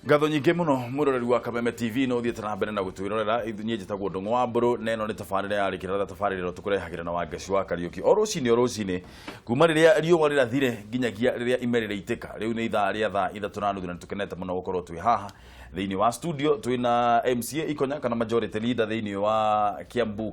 Ngatho nyingĩ mũno mwĩroreri wa Kameme TV no ũthiĩte na mbere na gũtwĩrorera. Niĩ njĩtagwo Ndũng'ũ wa Mbũrũ na ĩno nĩ tabarĩra ya Rĩkĩrĩra, tabarĩra ĩrĩa tũkũrehagĩra na Wangeci wa Kariũki o rũcinĩ o rũcinĩ kuma rĩrĩa riũa rĩrathire nginyagia rĩrĩa ime rĩrĩitĩka. Rĩu nĩ ithaa rĩa thaa 3:30 na nĩtũkenete mũno gũkorwo twĩ haha thĩinĩ wa studio twĩna MCA Ikonya kana majority leader thĩinĩ wa Kiambu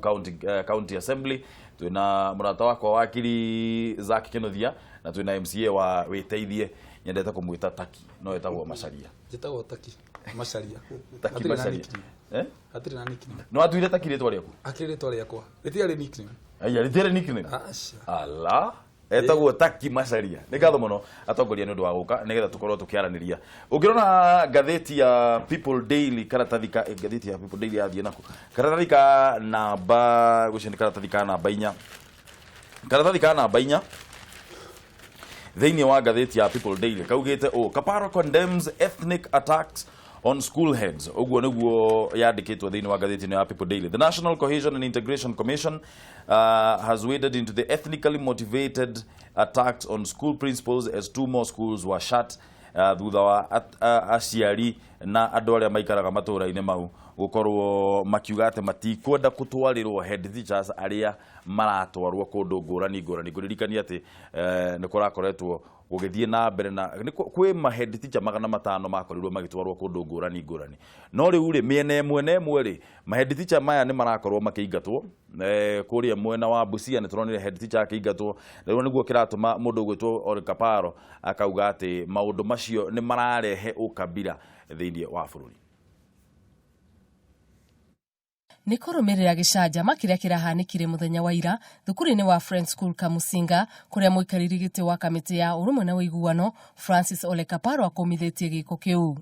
County Assembly, twĩna mũrata wakwa wakiri Zack Kinuthia na twĩna MCA wa Wĩteithie, nyendete kũmwĩta Taki no etagwo Macharia. Njĩtagwo Taki Macharia. Taki Hatirĩ na Macharia. nickname. Eh? Hatirĩ na nickname. No atuire Taki rĩtwa rĩaku? Akĩrĩ rĩtwa rĩakwa. Rĩtiarĩ nickname. Aya, rĩtiarĩ nickname? Aca. Ala etagwo Taki Macharia. Nĩ ngatho mũno atongoria nĩ ũndũ wa gũka nĩgetha tũkorwo tũkĩaranĩria. Ũngĩrora ngathĩti ya People Daily, karatathi ka ngathĩti ya People Daily yathiĩ nako karatathi ka namba, gũcio nĩ karatathi ka namba 4, karatathi ka namba 4 thĩinĩ wa ngathĩti ya People Daily kaugĩte ũũ: Kaparo condemns ethnic attacks on school heads. Ũguo nĩguo yandĩkĩtwo thĩinĩ wa ngathĩti ĩno ya People Daily. The National Cohesion and Integration Commission has waded into the ethnically motivated attacks on school principals as two more schools were shut thutha wa aciari na andũ arĩa maikaraga matũũra-inĩ mau gũkorwo makiuga atĩ matikwenda gũtwarĩrwo head teachers arĩa maratwarwo kũndũ ngũrani ngũrani. Ngũririkania atĩ nĩ kũrakoretwo gũgĩthiĩ na mbere na nĩ kwĩ ma head teacher 500 makorirwo magĩtwarwo kũndũ ngũrani ngũrani, no rĩu rĩ mĩena ĩmwe na ĩmwe rĩ ma head teacher maya nĩ marakorwo makĩingatwo. Kũrĩa mwena wa Busia nĩ tũronire head teacher akĩingatwo. Rĩu nĩguo kĩratũma mũndũ ũgwĩtwo Ole Kaparo akauga atĩ maũndũ macio nĩ mararehe ũkabira thĩinĩ wa bũrũri. Nĩ kũrũmĩrĩra gĩcanjama kĩrĩa kĩrahanĩkire mũthenya wa ira thukuru-inĩ wa Friends School Kamusinga, kũrĩa mũikarĩri gĩtĩ wa kamĩtĩ ya ũrũmwe na ũiguano Francis Ole Kaparo akũmithĩtie gĩko kĩu.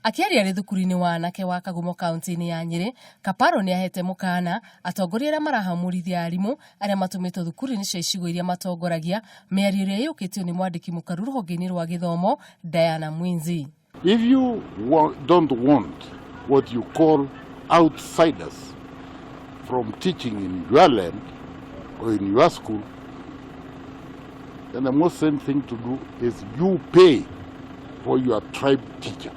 Akĩaria arĩ thukuru-inĩ wa anake wa Kagumo kaunti-inĩ ya Nyĩrĩ, Kaparo nĩ ahete mũkana atongoria arĩa marahamũrithia arimũ arĩa matũmĩtwo thukuru-inĩ cia icigo iria matongoragia, mĩario ĩrĩa ĩyũkĩtio nĩ mwandĩki mũkaru rũhonge-inĩ rwa gĩthomo Diana Mwinzi. If you don't want what you call outsiders from teaching in your land or in your school, then the most same thing to do is you pay for your tribe teacher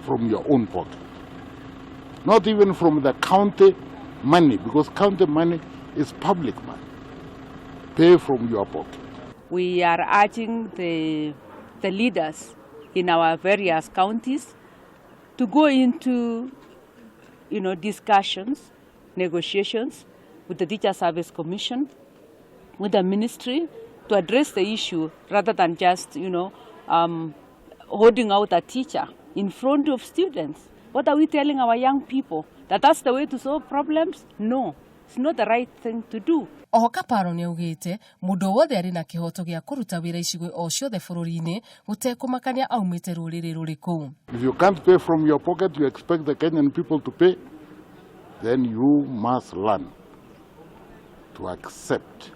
from your own pocket. Not even from the county money, because county money is public money. Pay from your pocket. We are urging the leaders in our various counties to go into discussions, negotiations with the Teacher Service Commission, with the ministry, to address the issue rather than just holding out a teacher in front of students. What are we telling our young people? That that's the way to solve problems? No, it's not the right thing to do. Oho Kaparo nĩ augĩte mũndũ o wothe arĩ na kĩhoto gĩa kũruta wĩra icigo o ciothe bũrũri-inĩ gũtekũmakania aumĩte rũrĩrĩ rũrĩkũ. If you can't pay from your pocket, you expect the Kenyan people to pay, then you must learn to accept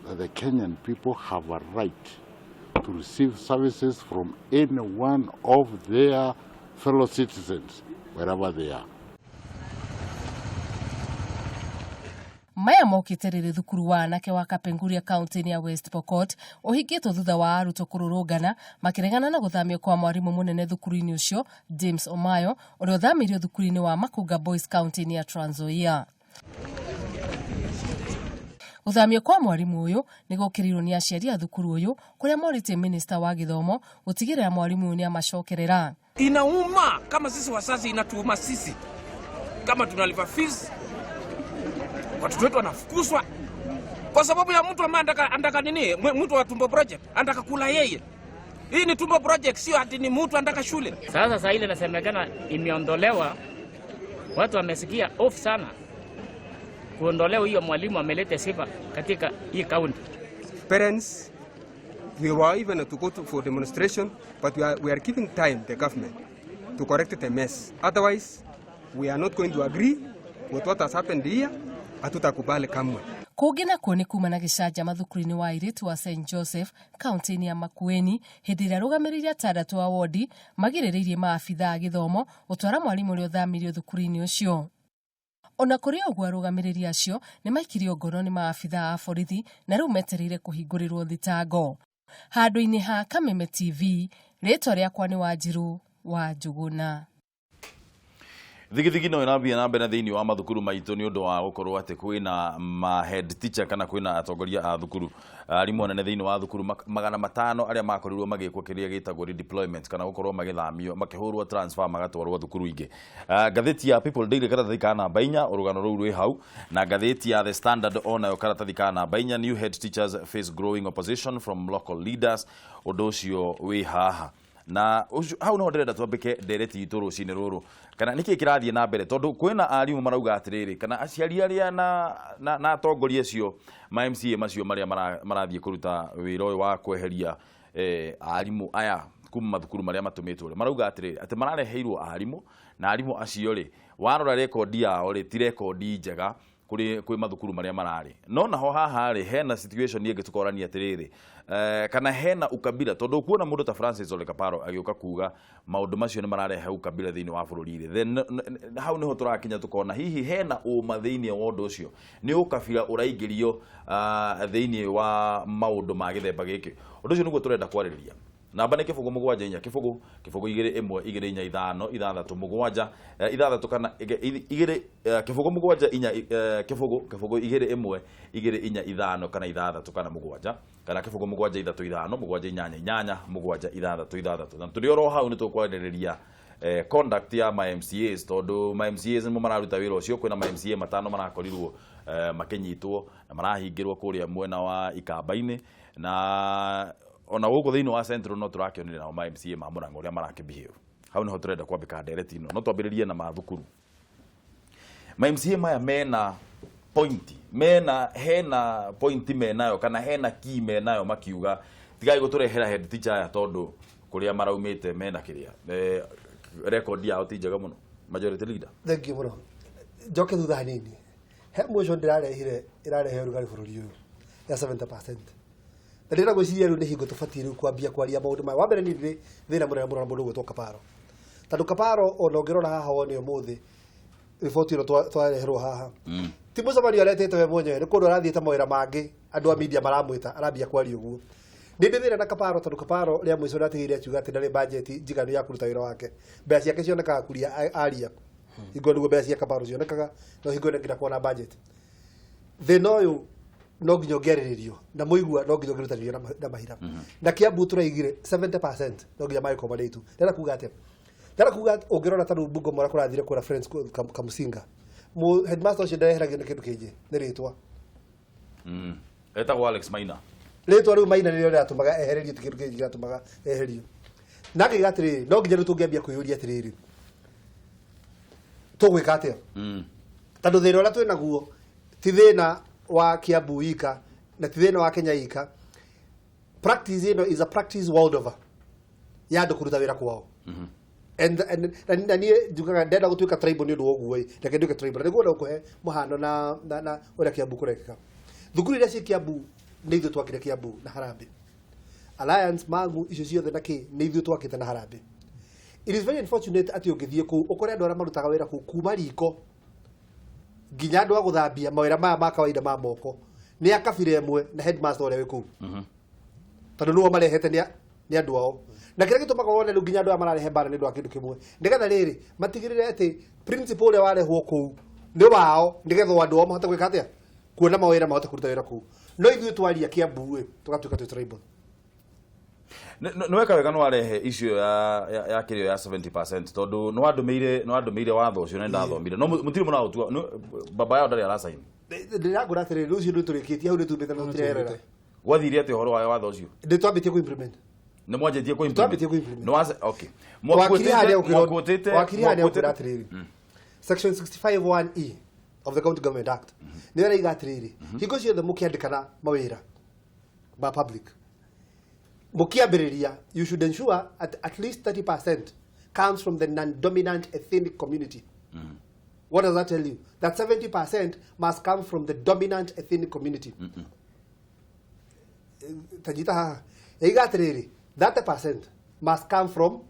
that the Kenyan people have a right to receive services from any one of their fellow citizens, wherever they are. Maya mokĩte rĩrĩ thukuru wa anake wa Kapenguria kaunti-inĩ ya West Pokot ũhingĩtwo thutha wa arutwo kũrũrũngana makĩregana na gũthamio kwa mwarimũ mũnene thukuru-inĩ ũcio James Omayo, ũrĩa ũthamĩirio thukuru-inĩ wa Makunga Boys kaunti-inĩ ya Trans Nzoia. Gũthamio kwa mwarimũ ũyũ nĩ gũkĩrĩirwo nĩ aciari a thukuru ũyũ, kũrĩa morĩtie minista wa gĩthomo gũtigĩrĩra mwarimũ ũyũ nĩ amacokerera. Inauma kama sisi wazazi, inatuuma sisi kama tunalipa fees, watoto wetu wanafukuzwa kwa sababu ya mtu ambaye anataka nini, mtu wa tumbo project anataka kula yeye. Hii ni tumbo project, sio ati ni mtu anataka shule. Sasa saa ile inasemekana imeondolewa, watu wamesikia off sana kuondolewa hiyo mwalimu ameleta sifa katika hii kaunti. Parents, we were even to go for demonstration, but we are giving time the government to correct the mess. Otherwise, we are not going to agree with what has happened here. Hatutakubali kamwe. Kũngĩ nakuo nĩ kuma na gĩcanjama thukuru-inĩ wa airĩtu wa St Joseph kaunti-inĩ ya Makueni, hĩndĩ ĩrĩa arũgamĩrĩri atandatũ a wodi magirĩrĩirie maabitha a gĩthomo gũtwara mwarimũ ũrĩa ũthamirio thukuru-inĩ ũcio. Ona kũrĩ ũguo, arũgamĩrĩri acio nĩ maikirio ngono nĩ maabitha a borithi na rĩu metereire kũhingũrĩrwo thitango. Handũ-inĩ ha Kameme TV, rĩtwa rĩakwa nĩ Wanjirũ wa Njũgũna. Thigithigi no ĩrathiĩ na mbere thĩinĩ wa mathukuru maitũ nĩ ũndũ wa gũkorwo atĩ kwĩna ma head teacher kana kwĩna atongoria a thukuru, arimũ anene thĩinĩ wa thukuru 500 arĩa makorirwo magĩkwo kĩrĩa gĩtagwo redeployment kana gũkorwo magĩthamio, makĩhũrwo transfer, magatwarwo thukuru ingĩ. Ngathĩti ya People Daily karatathi ka namba 4, ũrũgano rũu rwĩ hau, na ngathĩti ya The Standard onayo karatathi ka namba 4, new head teachers face growing opposition from local leaders, ũndũ ũcio wĩ haha. Na hau no ndĩrenda twambĩke ndereti itũ rũcinĩ rũrũ, kana nĩkĩ kĩrathiĩ na mbere, tondũ kwĩna arimũ marauga atĩrĩrĩ, kana aciari arĩa na atongoria acio ma MCA macio marĩa marathiĩ kũruta wĩra ũyũ wa kweheria arimũ aya kuma mathukuru marĩa matũmĩtwo rĩ, marauga atĩrĩrĩ atĩ marareheirwo arimũ, na arimũ acio rĩ, warora rekondi yao rĩ, ti rekondi njega kũrĩ kwĩ mathukuru marĩa mararĩ. No naho haha rĩ, hena situation ĩngĩ tũkorania atĩrĩrĩ, kana hena ukabila, tondũ kuona mũndũ ta Francis Ole Kaparo agĩũka kuga maũndũ macio nĩ mararehe ukabila thĩinĩ wa bũrũri rĩ, then hau nĩho tũrakinya tũkona hihi hena ũma thĩinĩ wa ũndũ ũcio, nĩ ũkabila ũraingĩrio thĩinĩ wa maũndũ ma gĩthemba gĩkĩ. Ũndũ ũcio nĩguo tũrenda kwarĩrĩria. Namba nĩ 0 7 4 0 0 2 1 2 4 5 6 7 6 kana 2 0 7 4 0 0 2 1 2 4 5 kana 6 kana 7 kana 0 7 3 5 7 8 8 7 6 6. Na tũrĩ oro hau nĩ tũkwarĩrĩria conduct ya ma MCAs, tondũ ma MCAs nĩmo mararuta wĩra ũcio. Kwĩna ma MCA 5 marakorirwo makĩnyitwo na marahingĩrwo kũrĩa mwena wa Ikamba-inĩ, na ona gũkũ thĩinĩ wa Central no tũrakĩonire nao ma MCA ma Mũrang'a ũrĩa marakĩbehave. Hau nĩho tũrenda kwambĩka ndereti ĩno. No twambĩrĩrie na mathukuru. Ma MCA maya mena point, mena hena point menayo kana hena key menayo, makiuga tigai gũtũrehera head teacher aya tondũ kũrĩa maraumĩte mena kĩrĩa record yao ti njega mũno. Majority leader, thank you mũno. Njoke thutha hanini, he motion ndĩrarehire ĩrarehe ũrugarĩ bũrũri ũyũ ya 70%, na ndĩrenda gwĩciria rĩu nĩ hingo tũbatiĩ rĩu kwambia kwaria maũndũ maya. Wa mbere, niĩ ndĩ thĩna mũnene mũno na mũndũ ũgwĩtwo Kaparo, tondũ Kaparo ona ũngĩrora haha wone ũmũthĩ riboti ĩno twareherwo haha, ti mũcemanio aretĩte we mwenyewe, nĩ kũndũ arathiĩte mawĩra mangĩ, andũ a media maramwĩta, arambia kwaria ũguo. Nĩ ndĩ thĩna na Kaparo tondũ Kaparo rĩa mũico nĩatigĩire akiuga atĩ ndarĩ bajeti njiganu ya kũruta wĩra wake. Mbeca ciake cionekaga kuria aria hingo nĩguo mbeca cia Kaparo cionekaga, no hingo ĩno nginya kuona budget. Thĩna ũyũ no nginya ũngĩarĩrĩrio na mũigua, no nginya ũngĩrutanĩrio na mahira na Kiambu tũraigire 70% no nginya mangĩkorwo marĩ aitũ. Ndĩrenda kuga atĩa? Ndĩrenda kuga ũngĩrora ta rĩu Bungoma ũrĩa kũrathire kũrĩa Friends Kamusinga, headmaster ũcio ndeheragio nĩ kĩndũ kĩngĩ, nĩ rĩtwa. Etagwo Alex Maina. Rĩtwa rĩu Maina nĩrĩo rĩratũmaga ehererio, ti kĩndũ kĩngĩ kĩratũmaga eherio. Na ngĩiga atĩrĩrĩ, no nginya rĩu tũngĩambia kwĩyũria atĩrĩrĩ, tũgwĩka atĩa, tondũ thĩna ũrĩa twĩnaguo ti thĩna wa Kiambu ika na ti thĩna wa Kenya ika. Practice ĩno is a practice world over ya andũ kũruta wĩra kwao. And na niĩ njugaga ndenda gũtuĩka tribal nĩ ũndũ wa ũguo ĩ, reke nduĩke tribal. Na nĩguo gũkũhe mũhano na ũrĩa Kiambu kũrekĩka. Thukuru iria ciĩ Kiambu nĩ ithuĩ twakire Kiambu na Harambee Alliance, Mangu, icio ciothe na kĩ, nĩ ithuĩ twakĩte na Harambee. It is very unfortunate atĩ ũngĩthiĩ kũu ũkore andũ arĩa marutaga wĩra kũu, kuma riko nginya andũ a gũthambia, mawĩra maya ma kawaida ma moko, nĩ a kabira ĩmwe na headmaster ũrĩa wĩ kũu, tondũ nĩo marehete nĩ andũ ao. Na kĩrĩa gĩtũmaga wone rĩu nginya andũ aya mararehe mbara nĩ ũndũ wa kĩndũ kĩmwe, nĩgetha rĩrĩ matigĩrĩre atĩ principal ũrĩa warehwo kũu nĩ wao, nĩgetha andũ ao mahote gwĩka atĩa, kuona mawĩra, mahote kũruta wĩra kũu. No ithuĩ twaria Kiambu ĩ, tũgatuĩka twĩ tribal. Nĩ weka wega nĩ warehe icio ya kĩrĩo ya 70%, tondũ nĩ wandũmĩire watho ũcio na nĩndathomire, no mũtirĩ mũraũtua. Baba yao ndarĩ aracaini. Ndĩrangũra atĩrĩrĩ, rũciũ nĩ tũrĩkĩtie hau, nĩ tumĩte na tũtireherera. Gwathire atĩa ũhoro wa watho ũcio? Nĩ twambĩtie kũ-implement. Nĩ mwanjĩtie kũ? Twambĩtie kũ-implement. Nĩ wace okay. Wakiri harĩa Mwakuotĩte wakiri harĩa ũkwĩra atĩrĩrĩ, section 65(1)(e of the County Government Act nĩ ĩraiga atĩrĩrĩ, hingo ciothe mũkĩandĩkana mawĩra ma public, mũkĩambĩrĩria, you should ensure at least 30% comes from the non-dominant ethnic community. What does that tell you? That 70% must come from the dominant ethnic community. Tajita haha yaiga atĩrĩrĩ, 30% must come from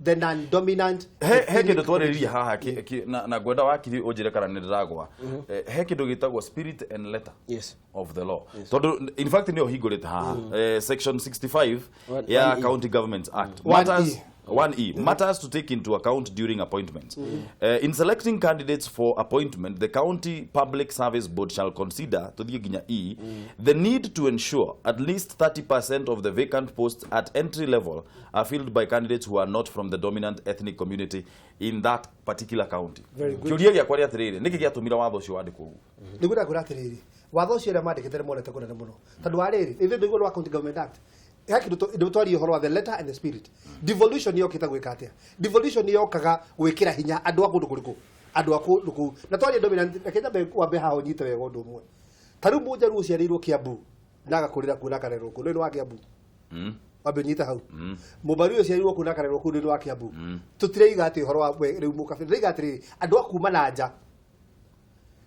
the non-dominant He kindu twarĩrĩria haha na ngwenda wakiri ũnjĩre kana nĩ ndĩragwa. He kĩndũ gĩtagwo spirit and letter of the law, tondũ in fact nĩyo hingũrĩte haha, section 65 ya 1E. County Government Act. 1E. Matters 1E, matters to take into account during appointments. In selecting candidates for appointment, the County Public Service Board shall consider, to the nginya E, the need to ensure at least 30% of the vacant posts at entry level are filled by candidates who are not from the dominant ethnic community in that particular county. Very good. Kĩũria gĩakwa rĩ atĩrĩrĩ, nĩkĩ gĩatũmire watho ũcio wandĩkwo ũguo? Nĩguo ndakwĩra atĩrĩrĩ, watho ũcio ũrĩa mandĩkĩte nĩ monete kũnene mũno, tondũ wa rĩrĩ, ithuĩ ndũigua wa County Government Act he kĩndũ twarie ũhoro wa the letter and the spirit. Devolution yokĩte gwĩka atĩa? Devolution yokaga gwĩkĩra hinya andũ a kũndũ kũrĩkũ, andũ a kũndũ kũu, na twarie dominant. Reke nyambe wambe haha ũnyite wega ũndũ ũmwe. Ta rĩu Mũnjaruo ũciarĩirwo Kiambu na agakũrĩra kuo na akarerwo kuo nĩ wa Kiambu. Wambe ũnyite hau. Mũmbarĩ ũyũ ũciarirwo kuo na akarerwo kũu nĩ wa Kiambu. Tũtiraiga atĩ ũhoro wa rĩu mũkabira, tũraiga atĩrĩrĩ, andũ a kuma na nja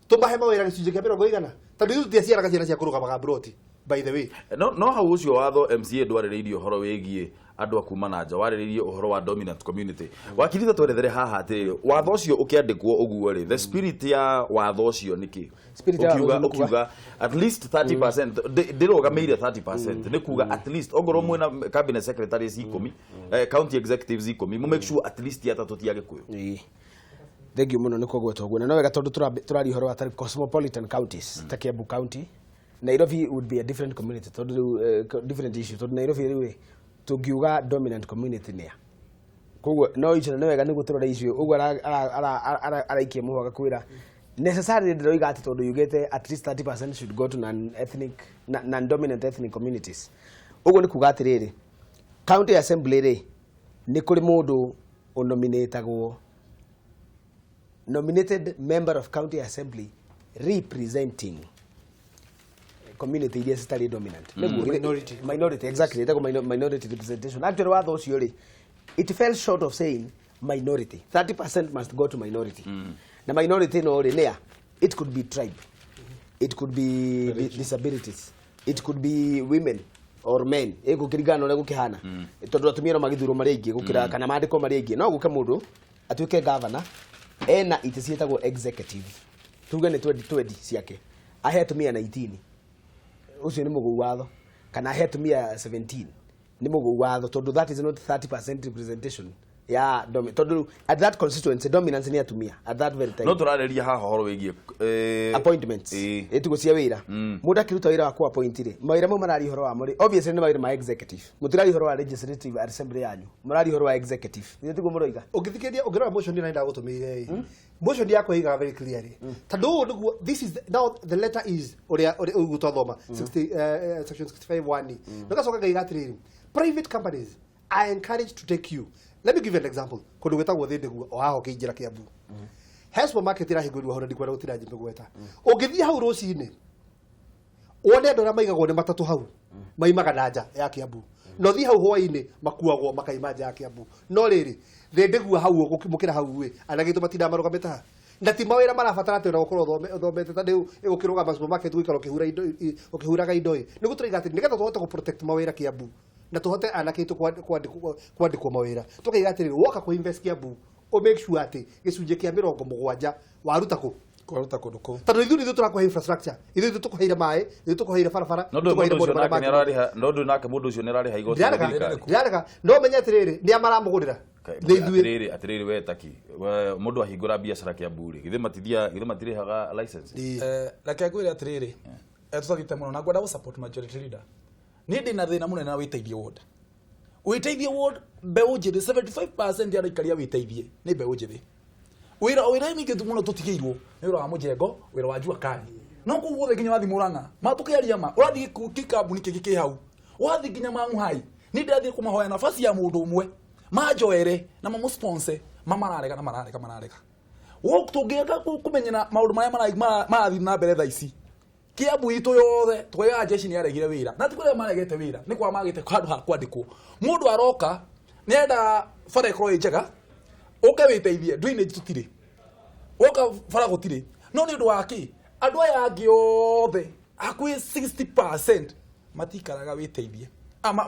tũmahe mawĩra gĩcunjĩ kĩa mĩrongo igana, tondũ ithuĩ tũtiaciaraga ciana cia kũrũgamaga mburoti, by the way. No hau ũcio watho MCA ndwarĩrĩirie ũhoro wĩgiĩ andũ a kuma na nja, warĩrĩirie ũhoro wa dominant community. Wakiri, ta twerethere haha atĩrĩrĩ, watho ũcio ũkĩandĩkwo ũguo rĩ, the spirit ya watho ũcio nĩ kĩ? Spirit ya watho Ũkiuga ũcio nĩ kuga- ũkiuga at least 30%, ndĩrũgamĩire 30%, nĩ kuga at least ongorwo mwĩna cabinet secretaries 10, county executives 10, mu make sure at least atatũ ti Agĩkũyũ. Ĩĩ. Thengiũ mũno nĩ kũgwetwo ũguo, na no wega tondũ tũraria ũhoro wa tarĩ cosmopolitan counties ta Kiambu County. Nairobi would be a different community, tondũ rĩu different issue, tondũ Nairobi rĩu rĩ, tũngiuga dominant community nĩa? Koguo no icio nĩ wega nĩguo tũrore icio ũguo araikia mũhwa agakwĩra necessarily ndĩroiga atĩ tondũ yugĩte at least 30% should go to non-ethnic, non-dominant ethnic communities. Ũguo nĩ kuga atĩrĩrĩ, county assembly rĩ, nĩ kũrĩ mũndũ ũnominĩtagwo, nominated member of county assembly representing community iria citarĩ dominant. Nĩguo, Minority. Minority, exactly, ĩtagwo minority representation. Actually, watho ũcio rĩ, it fell short of saying minority 30% must go to minority. Na minority no rĩ nĩa? It could be tribe, it could be disabilities, it could be women or men, ĩgũkĩringana na ũrĩa gũkĩhana, tondũ atumia no magĩthurwo marĩ aingĩ gũkĩra kana mandĩkwo marĩ aingĩ. No gũke mũndũ atuĩke governor ena itĩ ciĩtagwo executive, tuge nĩ 20 20 ciake, ahe atumia 19, ũcio nĩ mũgũu watho, kana ahe atumia 17, nĩ mũgũu watho, tondũ that is not 30% representation ya tondũ at that constituency dominance nĩ atumia at that very time. No tũrarĩria haha ũhoro wĩgiĩ Appointments. Ĩtugo cia wĩra. Mũndũ akĩruta wĩra wa ku appoint rĩ, mawĩra mau mararia ũhoro wamo rĩ, obviously nĩ mawĩra ma executive. Mũtiraria ũhoro wa legislative assembly yanyu, mũraria ũhoro wa executive, nĩ tiguo mũroiga? Ũngĩthikĩrĩria, ũngĩrora motion ĩrĩa ndagũtũmĩire ĩ, motion yakwa ĩigaga very clearly, tondũ ũũ nĩguo this is now the letter is ũrĩa ũguo twathoma 60 section 65 1, nagacoka ngaiga atĩrĩrĩ, private companies are encouraged to take you. Let me give you an example. Kũndũ gwĩtagwo Thĩndĩguo, o haha ũkĩingĩra Kiambu, he supermarket ĩrahingũrirwo hau, na ndikwenda gũtinda njĩmĩgweta. Ũngĩthiĩ hau rũcinĩ wone andũ arĩa maigagwo nĩ matatũ hau maimaga na nja ya Kiambu, no thiĩ hau hwaĩ-inĩ makuagwo makaima nja ya Kiambu. No rĩrĩ, Thĩndĩgua hau mũkĩra hau ĩ, anagĩtũ matindaga marũgamĩte haha, na ti mawĩra marabatara atĩ ona gũkorwo ũthomete, ta rĩu ũkĩrũgama supermarket gũikara ũkĩhura indo ũkĩhuraga indo ĩ. Nĩguo tũraiga atĩ nĩgetha tũhote gũ protect mawĩra Kiambu na tũhote anake aitũ kwandĩkwo mawĩra, tũkaiga atĩrĩrĩ, woka kũ invest Kiambu, ũ make sure atĩ gĩcunjĩ kĩa 70 waruta kũ? Kwaruta kũndũ kũu. Tondũ ithuĩ nithuĩ tũrakũhe infrastructure, ithuĩ ithuĩ tũkũheire maĩ, ithuĩ tũkũheire barabara, No ndũ tũkũheire mũndũ ũcio maũndũ marĩa nake mangĩ. nĩararĩha, no ndũ nake mũndũ ũcio nĩararĩha igoti Ndirarega. rĩa thirikari. Ndirarega, no menye atĩrĩrĩ, nĩ a maramũgũrĩra nĩ ithuĩ. Atĩrĩrĩ, we taki we, mũndũ ahingũra biacara Kiambu rĩ, githĩ matithia, githĩ matirĩhaga license? Reke ngwĩre atĩrĩrĩ, tũtathiĩte mũno na ngwenda gũ support majority leader. Niĩ ndĩna thĩna mũnene na wĩteithie ward. Wĩteithie ward, mbeũ njĩthĩ, 75% ya arĩa wĩteithie nĩ mbeũ njĩthĩ. Wĩra mĩingĩ mũno tũtigĩirwo nĩ wĩra wa mũjengo, wĩra wa jua kali, no kũu guothe nginya wathiĩ Mũrang'a ma tũkĩaria ma ũrathiĩ kĩkambuni kĩngĩ kĩ hau, wathiĩ nginya Mang'u Hai, niĩ ndĩrathiĩ kũmahoya nafasi ya mũndũ ũmwe manjoere na mamũ ma mararega na mararega mararega. Tũngĩenda kũmenyera maũndũ marĩa marathiĩ na mbere thaa ici Kiambu itũ yothe, tũkoiga jeshi nĩ yaregire wĩra, na ti kũrĩa maregete wĩra, nĩ kwa magĩte handũ ha kwandĩkwo. Mũndũ aroka nĩenda bara ĩkorwo ĩ njega, ũke wĩteithie, drainage tũtirĩ, woka bara gũtirĩ, no nĩ ũndũ wa kĩ andũ aya angĩ othe hakuhĩ 60% matikaraga wĩteithie.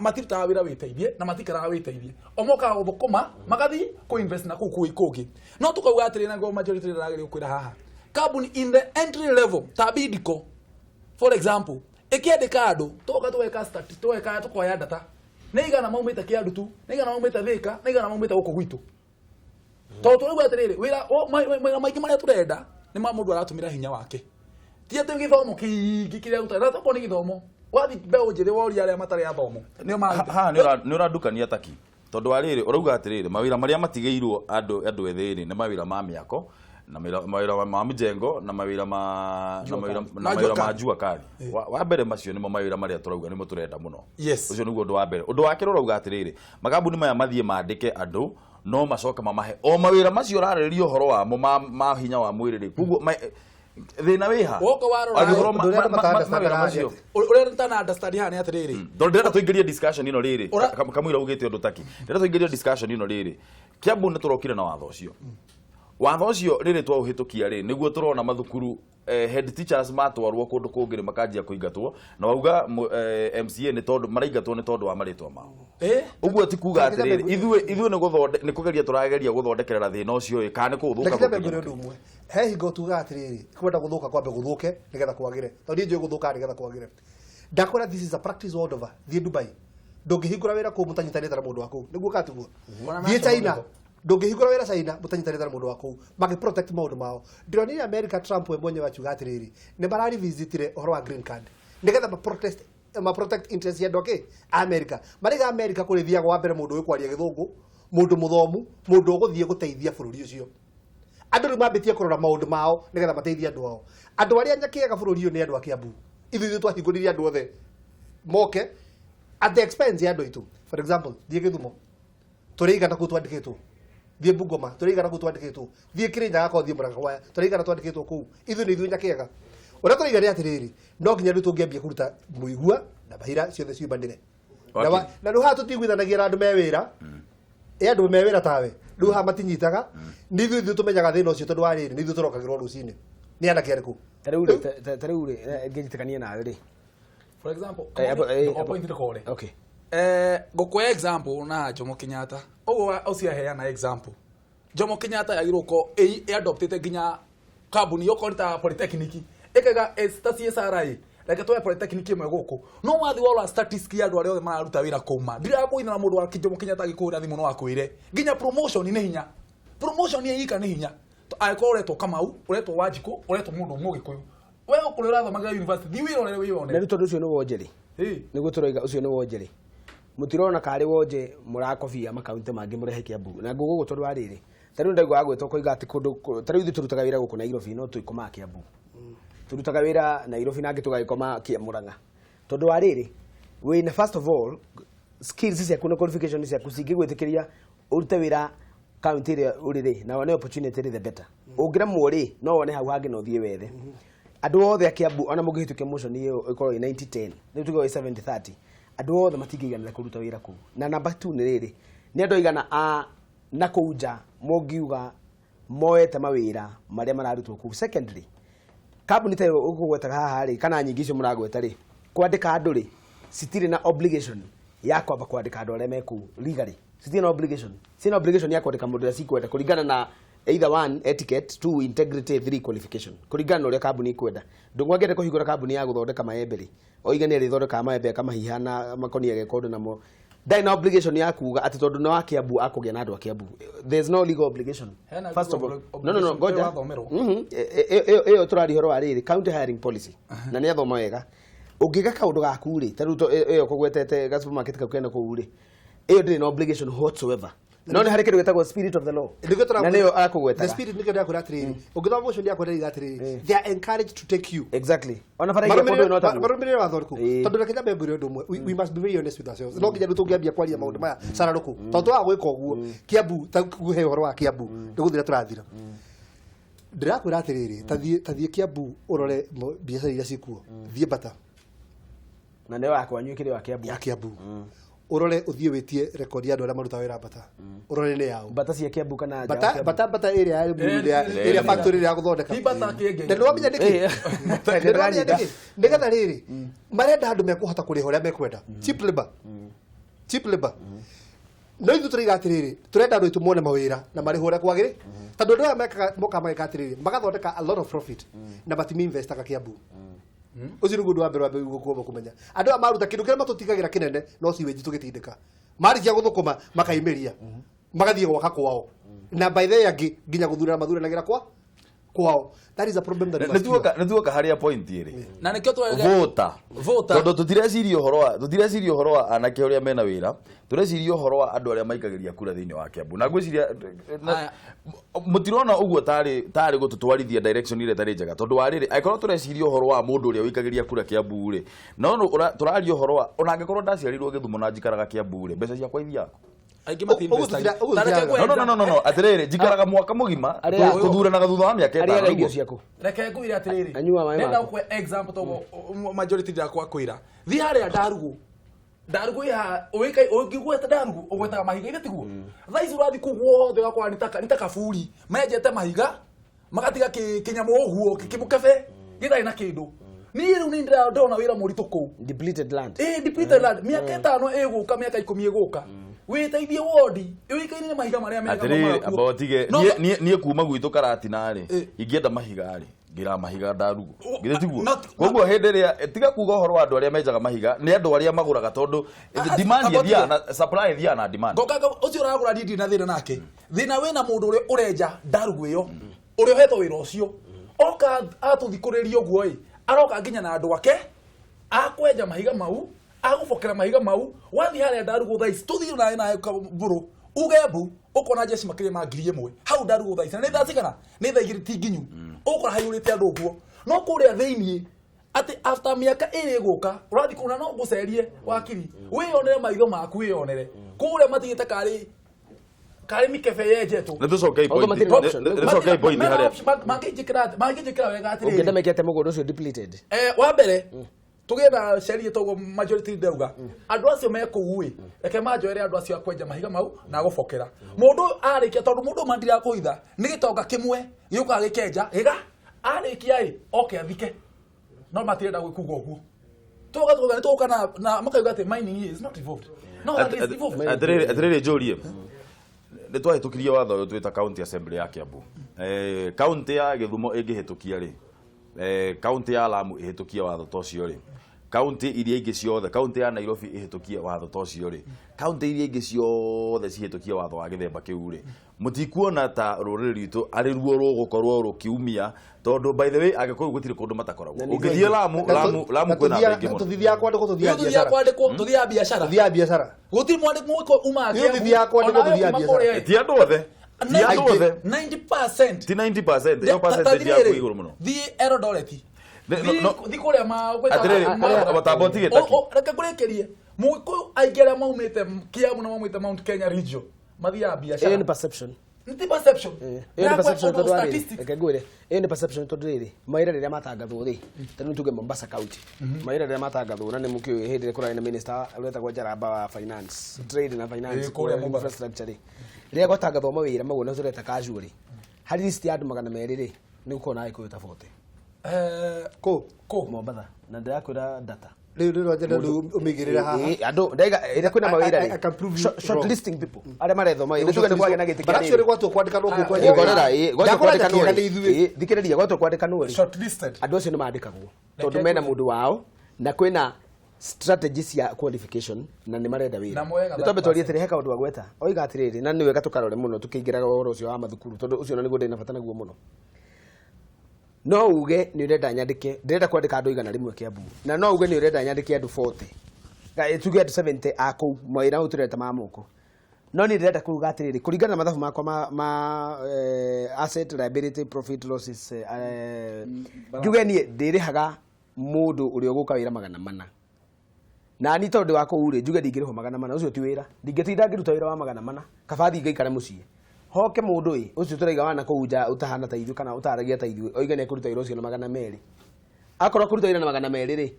Matirutaga wĩra wĩteithie na matikaraga wĩteithie, o mokaga gũthũkũma magathiĩ kũ invest na kũu kũngĩ. No tũkauga atĩrĩ, na ngo majority ndĩragĩrĩrio kwĩra haha, kambuni in the entry level ta Bidco, for example, ĩkĩandĩka andũ, tũgoka tũgeka tũgeka tũkoya data, nĩ igana maumĩte Kĩandu tu, nĩ igana maumĩte Thĩka, nĩ igana maumĩte gũkũ gwitũ, tondũ tũraigua atĩrĩrĩ, wĩra mawĩra maingĩ marĩa tũrenda nĩ ma mũndũ aratũmĩra hinya wake, ti atĩ gĩthomo kĩingĩ kĩrĩa gũtarĩ na tokorwo nĩ gĩthomo wathiĩ mbeũ njĩthĩ woria arĩa matarĩ athomo nĩo maruta. Haha nĩ ũrandukania taki, tondũ wa rĩrĩ, ũrauga atĩrĩrĩ, mawĩra marĩa matigĩirwo andũ ethĩ rĩ, nĩ mawĩra ma mĩako na mawĩra ma mjengo na mawĩra ma na mawĩra na Ma mawĩra jua ma kali. jua kali. Wa mbere, macio nĩmo mawĩra marĩa tũrauga nĩmo tũrenda mũno. Yes. Ũcio nĩguo ũndũ wa mbere. Ũndũ wa kerĩ, ũrauga atĩrĩrĩ, makambuni maya mathiĩ mandĩke andũ no macoke mamahe o mawĩra macio ũrarĩrĩria ũhoro wamo ma hinya wa mwĩrĩ rĩ. Koguo thĩna wĩha Woka warora Angĩkorwo Ũndũ ũrĩa andũ mawĩra mata macio Ũrĩa ntana understand haha nĩ atĩrĩrĩ, tondũ ndĩrenda tũingĩrie discussion ĩno rĩrĩ, kamũira ugĩte ũndũ taki, ndĩrenda tũingĩrie discussion ĩno rĩrĩ. Kiambu nĩ tũrokire na watho ũcio. Watho ũcio rĩrĩ twaũhĩtũkia rĩ, nĩguo tũrona mathukuru, head teachers matwarwo kũndũ kũngĩ rĩ, makanjia kũingatwo, na wauga MCA nĩ tondũ maraingatwo nĩ tondũ wa marĩtwa mao. Ũguo ti kuga atĩrĩrĩ, ithuĩ nĩ kũgeria tũrageria gũthondekerera thĩna ũcio ĩ, kana nĩ kũũthũka Reke nyambe gũkinya ngwĩre ũndũ ũmwe. He hingo tugaga atĩrĩrĩ, kwenda gũthũka kwambe gũthũke nĩgetha kwagĩre, tondũ niĩ njũĩ gũthũka nĩgetha kwagĩre. Ndakwĩra, this is a practice world over. Thiĩ Dubai, ndũngĩhingũra wĩra kũu mũtanyitanĩte na mũndũ wa kũu, nĩguo kana tiguo? Ona Thiĩ national China, level. ndũngĩhingũra wĩra China mũtanyitanĩte na mũndũ wa kũu, mangĩ protect maũndũ mao. Ndĩronire America, Trump we mwenyewe akiuga atĩrĩrĩ, nĩ mararevisitire ũhoro wa green card nĩgetha ma protest, ma protect interest ya andũ akĩ America. Marĩga America kũrĩ thiaga wa mbere mũndũ ũĩ kwaria gĩthũngũ, mũndũ mũthomu, mũndũ ũgũthiĩ gũteithia bũrũri ũcio. Andũ rĩu mambĩtie kũrora maũndũ mao nĩgetha mateithie andũ ao. Andũ arĩa nyakĩaga bũrũri ũyũ nĩ andũ a Kiambu. Ithuĩ twahingũrire andũ othe moke at the expense ya andũ aitũ. For example, thiĩ Gĩthumo, tũrĩ igana kũu twandĩkĩtwo. Thiĩ Bungoma, tũrĩ igana kũu twandĩkĩtwo. Thiĩ Kĩrĩnyaga korwo thiĩ Mũrang'a Kwaya, tũrĩ igana twandĩkĩtwo kũu. Ithuĩ nĩ ithuĩ nyakĩaga. Ũrĩa tũraiga nĩ atĩrĩrĩ, no nginya rĩu tũngĩambia kũruta mũigua na mahira ciothe ciumanĩre. Na rĩu haha tũtiguithanagia na andũ me wĩra, ĩ andũ me wĩra tawe rĩu haha matinyitaga. Nĩ ithuĩ tũmenyaga thĩna ũcio, tondũ wa rĩrĩ, nĩ ithuĩ tũrokagĩrwo rũcinĩ nĩ anake arĩkũ. Ta rĩu rĩ, ngĩnyitĩkania nawe rĩ, For example, point ndĩkore. Okay. Ngũkũhe example na Jomo Kenyatta. Ũguo ũcio aheana example, Jomo Kenyatta yagĩrĩirwo gũkorwo ĩ adoptĩte nginya kambuni okorwo nĩ ta polytechnic, ĩkaiga ta CSRA, reke tuoe polytechnic ĩmwe gũkũ. No wathiĩ warora statistics ya andũ arĩa othe mararuta wĩra kũu, ndirakũina na mũndũ wa Jomo Kenyatta agĩkũhũra thimũ no akwĩre nginya promotion nĩ hinya, promotion ĩika nĩ hinya. Angĩkorwo ũretwo Kamau, ũretwo Wanjikũ, ũretwo mũndũ Mũgĩkũyũ, we ũkũrĩa ũrathomagĩra university, thiĩ wĩrorere wĩyonere. Na rĩu tondũ ũcio nĩ wonje rĩ, nĩguo tũroiga ũcio nĩ wonje rĩ, mũtirona karĩ wonje mũrakobia makaunti mangĩ mũrehe Kiambu na ngũgũgũ? Tondũ wa rĩrĩ, ta rĩu ndaigua agwĩtwo koiga atĩ kũndũ ta rĩu ithuĩ tũrutaga wĩra gũkũ Nairobi, no tũikomaga Kiambu. Tũrutaga wĩra Nairobi nangĩ tũgagĩkoma Murang'a, tondũ wa rĩrĩ, wĩna first of all skills ciaku na qualification ciaku cingĩgwĩtĩkĩria ũrute wĩra kaunti ĩrĩa ũrĩ rĩ, na wone opportunity rĩ, the better. Ũngĩremwo rĩ, no wone hau hangĩ na ũthiĩ wethe. Andũ othe a Kiambu, ona mũngĩhĩtũkia motion ĩyo ĩkorwo ĩ 90-10, rĩu tuge ĩ 70-30, andũ othe matingĩiganĩra kũruta wĩra kũu. Na number 2 nĩ rĩrĩ, nĩ andũ aigana a na kũu nja mũngiuga moete mawĩra marĩa mararutwo kũu? Secondly, kambuni ta ĩyo ũkũgwetaga haha rĩ, kana nyingĩ icio mũragweta rĩ, kwandĩka andũ rĩ, citirĩ na obligation ya kwamba kwandĩka andũ arĩa me kũu. Legally citirĩ na obligation, citirĩ na obligation ya kwandĩka mũndũ ũrĩa cikwenda, kũringana na either one, etiquette, two, integrity, three, qualification, kũringana na ũrĩa kambuni ikwenda. Ndũng'ũ angĩenda kũhingũra kambuni ya gũthondeka maembe rĩ, oige nĩ arĩthondekaga maembe akamahiha na makonia ageka ũndũ namo, ndarĩ na obligation ya kuga atĩ tondũ nĩ wa Kiambu akũgĩa na andũ a Kiambu. There is no legal obligation. Hena First of all, legal no, obligation. ngoja. Wathomerwo. Ĩyo tũraria ũhoro wa rĩrĩ, county hiring policy, na nĩ athoma wega. Ũngĩka kaũndũ gaku rĩ, ta rĩu ĩyo kũgwetete ga supermarket kau kena kũu rĩ, ĩyo ndĩrĩ na obligation whatsoever, no nĩ harĩ kĩndũ gĩtagwo spirit of the law, Nĩkĩo na nĩyo The akũgwetaga. spirit, nĩkĩo ndĩrakwĩra atĩrĩrĩ, ũngĩthoma motion ndĩrakwĩra ĩiga atĩrĩrĩ, they are encouraged to take you. Exactly, ona bara iria kũndũ no taguo. Marũmĩrĩre watho ũrĩkũ? Tondũ reke nyambe ngwĩre ũndũ ũmwe, we must be very honest with ourselves. No nginya rĩu tũngĩambia kwaria maũndũ maya cararũkũ, tondũ twaga gwĩka ũguo, Kiambu, ta kuhe ũhoro wa Kiambu, nĩ gũthira tũrathira. Ndĩrakwĩra atĩrĩrĩ, ta thiĩ Kiambu ũrore biacara iria cikuo. Thiĩ Bata Na nĩyo yakwanyu ĩkĩrĩ wa Kiambu. Ya Kiambu. Urore uthie witie record ya andu aria marutaga wira Bata. Urore ni yao. Bata cia Kiambu kana nja wa Bata Kiambu? bata bata area ya area area factory ya guthondeka. Ti bata kĩengei. Na nĩwamenya nĩkĩ? Nĩwamenya nĩkĩ? Nĩgetha rĩrĩ marenda andũ mekũhota kũrĩha ũrĩa mekwenda. Cheap labor. Cheap labor. No ithuĩ tũraiga atĩrĩrĩ, tũrenda andũ aitũ mone mawĩra na marĩhwo ũrĩa kwagĩrĩ. Tondũ andũ aya mekaga mokaga mageka atĩrĩrĩ, magathondeka a lot of profit na matimi-investaga Kiambu. Ũcio nĩguo ũndũ wa mbere wa mbere guo kũmenya. Andũ aya maruta kĩndũ kĩrĩa matũtigagĩra kĩnene no sewage tũgĩtindĩka. Marĩkia gũthũkũma makaimĩria. Magathiĩ gwaka kwao. Na by the way angĩ nginya gũthurana mathuranagĩra kwa kwao. That is a problem that we must cure. Nĩtuoka harĩa point ĩrĩ. Na nĩkĩo tũrauga Vota. Vota. Tondũ tũtireciria ũhoro wa tũtireciria ũhoro wa anake ũrĩa mena wĩra, tũreciria ũhoro wa andũ arĩa maikagĩria kura thĩinĩ wa Kiambu. Na ngwĩciria Aya. mũtirona ũguo tarĩ tarĩ gũtũtwarithia direction ĩrĩa ĩtarĩ njega tondũ wa rĩrĩ angĩkorwo tũreciria ũhoro wa mũndũ ũrĩa ũikagĩria kura Kiambu rĩ, no tũraria ũhoro wa ona angĩkorwo ndaciarirwo Gĩthumo na njikaraga Kiambu rĩ, mbeca ciakwa ithiaga kũ? Aingĩ Ũguo mati-investaga. Ta reke ũguo No, no, no, no, no, atĩrĩrĩ, njikaraga mwaka mũgima tũthuranaga thutha wa mĩaka Arĩaga ĩtano irio nĩguo. ciaku. Reke ngwĩre atĩrĩrĩ, Anyua maĩ ndĩrenda maku. gũkũhe example tondũ majority ndakwa kwĩra thiĩ harĩa Ndarugu. Ndarugu ĩ haha, ũĩkaine ũngĩgweta Ndarugu ũgwetaga mahiga ithe tiguo. Thaa ici ũrathiĩ kũu guothe ũgakora nĩ ta kaburi menjete mahiga magatiga kĩnyamũ ũguo kĩmũkebe gĩtarĩ na kĩndũ. Niĩ rĩu nĩ ndĩrona wĩra mũritũ kũu. Depleted land. Depleted land. Mĩaka 5 ĩgũka, mĩaka 10 ĩgũka. Wĩteithie wodi ĩũĩkaine nĩ mahiga marĩa mega Atĩrĩrĩ, maumaga kuo. amba ũtige No, niĩ kuma gwitũ Karatina rĩ, ingĩenda mahiga rĩ, ngĩra mahiga Ndarugu. Githĩ tiguo? Koguo hĩndĩ ĩrĩa tiga kuga ũhoro wa andũ arĩa menjaga mahiga, nĩ andũ arĩa magũraga tondũ demand amba ĩthiaga na supply ĩthiaga na demand. Ngoka ũcio ũragũra niĩ ndirĩ na thĩna nake. Thĩna wĩna mũndũ ũrĩa ũrenja Ndarugu ĩyo, ũrĩa ũhetwo wĩra ũcio. Oka atũthikũrĩria ũguo ĩ, aroka nginya na andũ ake, akwenja mahiga mau, agũbokera mahiga mau, wathiĩ harĩa Ndarugu thaa ici, tũthiĩ nawe nawe mbũrũ, uge mbu, ũkona njeci makĩria ma 1000 hau Ndarugu thaa ici. Na nĩ thaa cigana? Nĩ thaa 2 ti nginyu. Ũgũkora haiyũrĩte andũ ũguo. No kũrĩa thĩiniĩ, atĩ after mĩaka ĩrĩ ĩgũka, ũrathiĩ kũu na no ngũcerie wakiri, wĩyonere maitho maku wĩyonere. Kũrĩa matigĩte karĩ karĩ mĩkebe yenjetwo. Nĩ tũcokei Although point. matirĩ na option. Nĩ tũcokei point Mena harĩa. option, mangĩnjĩkĩra mangĩnjĩkĩra wega Ũngĩenda atĩrĩrĩ. mekĩte mũgũnda ũcio depleted. Wa mbere tũgĩe na sheria toguo majority ndauga andũ acio me kũu ĩ, reke manjoere andũ acio a kwenja mahiga mau na gũbokera. Mũndũ ũyũ arĩkia, tondũ mũndũ ũyũ ndirakũhitha nĩ gĩtonga kĩmwe gĩũkaga gĩkenja gĩga arĩkia ĩ oke athike, no matirenda gwĩkuga ũguo. Tũgoka tũgoka nĩ tũgũka na makauga atĩ mining is not involved. No, that is involved. Atĩrĩrĩ, atĩrĩrĩ njũrie, nĩ twahĩtũkirie watho ũyũ twĩta county assembly ya Kiambu. County ya Gĩthumo ĩngĩhĩtũkia rĩ, county ya Lamu ĩhĩtũkie watho ta ũcio rĩ, county iria ingĩ ciothe, county ya Nairobi ĩhĩtũkie watho ta ũcio rĩ, county iria ingĩ ciothe cihĩtũkie watho wa gĩthemba kĩu rĩ, mũtikuona ta rũrĩrĩ rwitũ arĩ ruo rũgũkorwo rũkiumia? Tondũ by the way Agĩkũyũ gũtirĩ kũndũ matakoragwo. Ũngĩthiĩ Lamu, Lamu, Lamu kwĩna andũ aingĩ mũno. Tũtithiaga kwandĩkwo, tũthiaga Ithuĩ tũthiaga biacara. kwandĩkwo, tũthiaga biacara. Tũthiaga biacara. Gũtirĩ mwandĩko mwĩko umaga Ithuĩ tũthiaga kwandĩkwo, tũthiaga biacara. Ti andũ othe, ti andũ othe. 90%. Ti 90%, ĩyo percentage yaku igũrũ mũno. Thiĩ Eldoret. No. Thiĩ kũrĩa ma Atĩrĩrĩ, matamba ũtige taki. Reke ngũrĩkĩrie. Mũgĩkũyũ aingĩ arĩa maumĩte Kiambu na maumĩte Mount Kenya region mathiaga biacara. Ĩyo nĩ perception. Nĩ perception. Ĩyo nĩ perception Ndakwa tondũ wa rĩrĩ, statistics. reke ngwĩre, ĩyo nĩ perception tondũ rĩrĩ, mawĩra rĩrĩa matangathwo rĩ, ta rĩu tuge Mombasa County, mawĩra rĩrĩa matangathwo na nĩ mũkĩũĩ hĩndĩ ĩrĩa kũrarĩ na minister ũretagwo Njaramba wa finance, trade na finance, Ĩ, kũrĩa Mombasa. infrastructure rĩ, rĩrĩa gwatangathwo mawĩra maguo na tũreta casual rĩ, harĩ list ya andũ 200 rĩ, nĩ gũkorwo na Agĩkũyũ ta 40. Kũ? Kũ? Mombatha. Na ndĩrakwĩra data. Rĩu rĩu njenda rĩu ũmĩigĩrĩre haha. Ĩ, andũ ndaiga ĩrĩa kwĩna mawĩra I can prove rĩ, you wrong. shortlisting people arĩa marethwo mawĩra, nĩ tuge nĩ kwagĩa na gĩtĩ But kĩa actually rĩrĩ. gwatua kwandĩkanwo kũu kwenyewe. Ngorera, ĩ, gwatua Ndakũranja kwandĩkanwo kĩega rĩ, nĩ ithuĩ. ĩ, thikĩrĩria, gwatua kwandĩkanwo rĩ, Shortlisted. andũ acio nĩ mandĩkagwo tondũ mena mũndũ wao na kwĩna strategy cia qualification na nĩ marenda wĩra. Na moyaga Nĩ twambe that twarie atĩrĩ, he kaũndũ agweta oiga atĩrĩrĩ, na nĩ wega tũkarore mũno tũkĩingĩraga ũhoro ũcio wa mathukuru tondũ ũcio na nĩguo ndĩ na bata naguo mũno. No uge nĩ ũrenda nyandĩke, ndĩrenda kwandĩka andũ 100 Kiambu, na no uge nĩ ũrenda nyandĩke andũ 40, tuge andũ 70 a kũu mawĩra mau tũreta ma moko, no niĩ ndĩrenda kuga atĩrĩrĩ, kũringana na mathabu makwa ma asset liability profit losses, njuge niĩ ndĩrĩhaga mũndũ ũrĩa ũgũka wĩra 400, na ni tondũ wa kũu rĩ, njuge ndingĩrĩhwo 400, ũcio ti wĩra, ndingĩtinda ngĩruta wĩra wa 400, kaba thiĩ ngaikare mũciĩ hoke mũndũ ĩ ũcio tũraiga wana kũu nja ũtahana ta ithuĩ kana ũtaragia ta ithuĩ oige nĩ ekũruta wĩra ũcio na 200. Akorwo kũruta wĩra na 200 rĩ,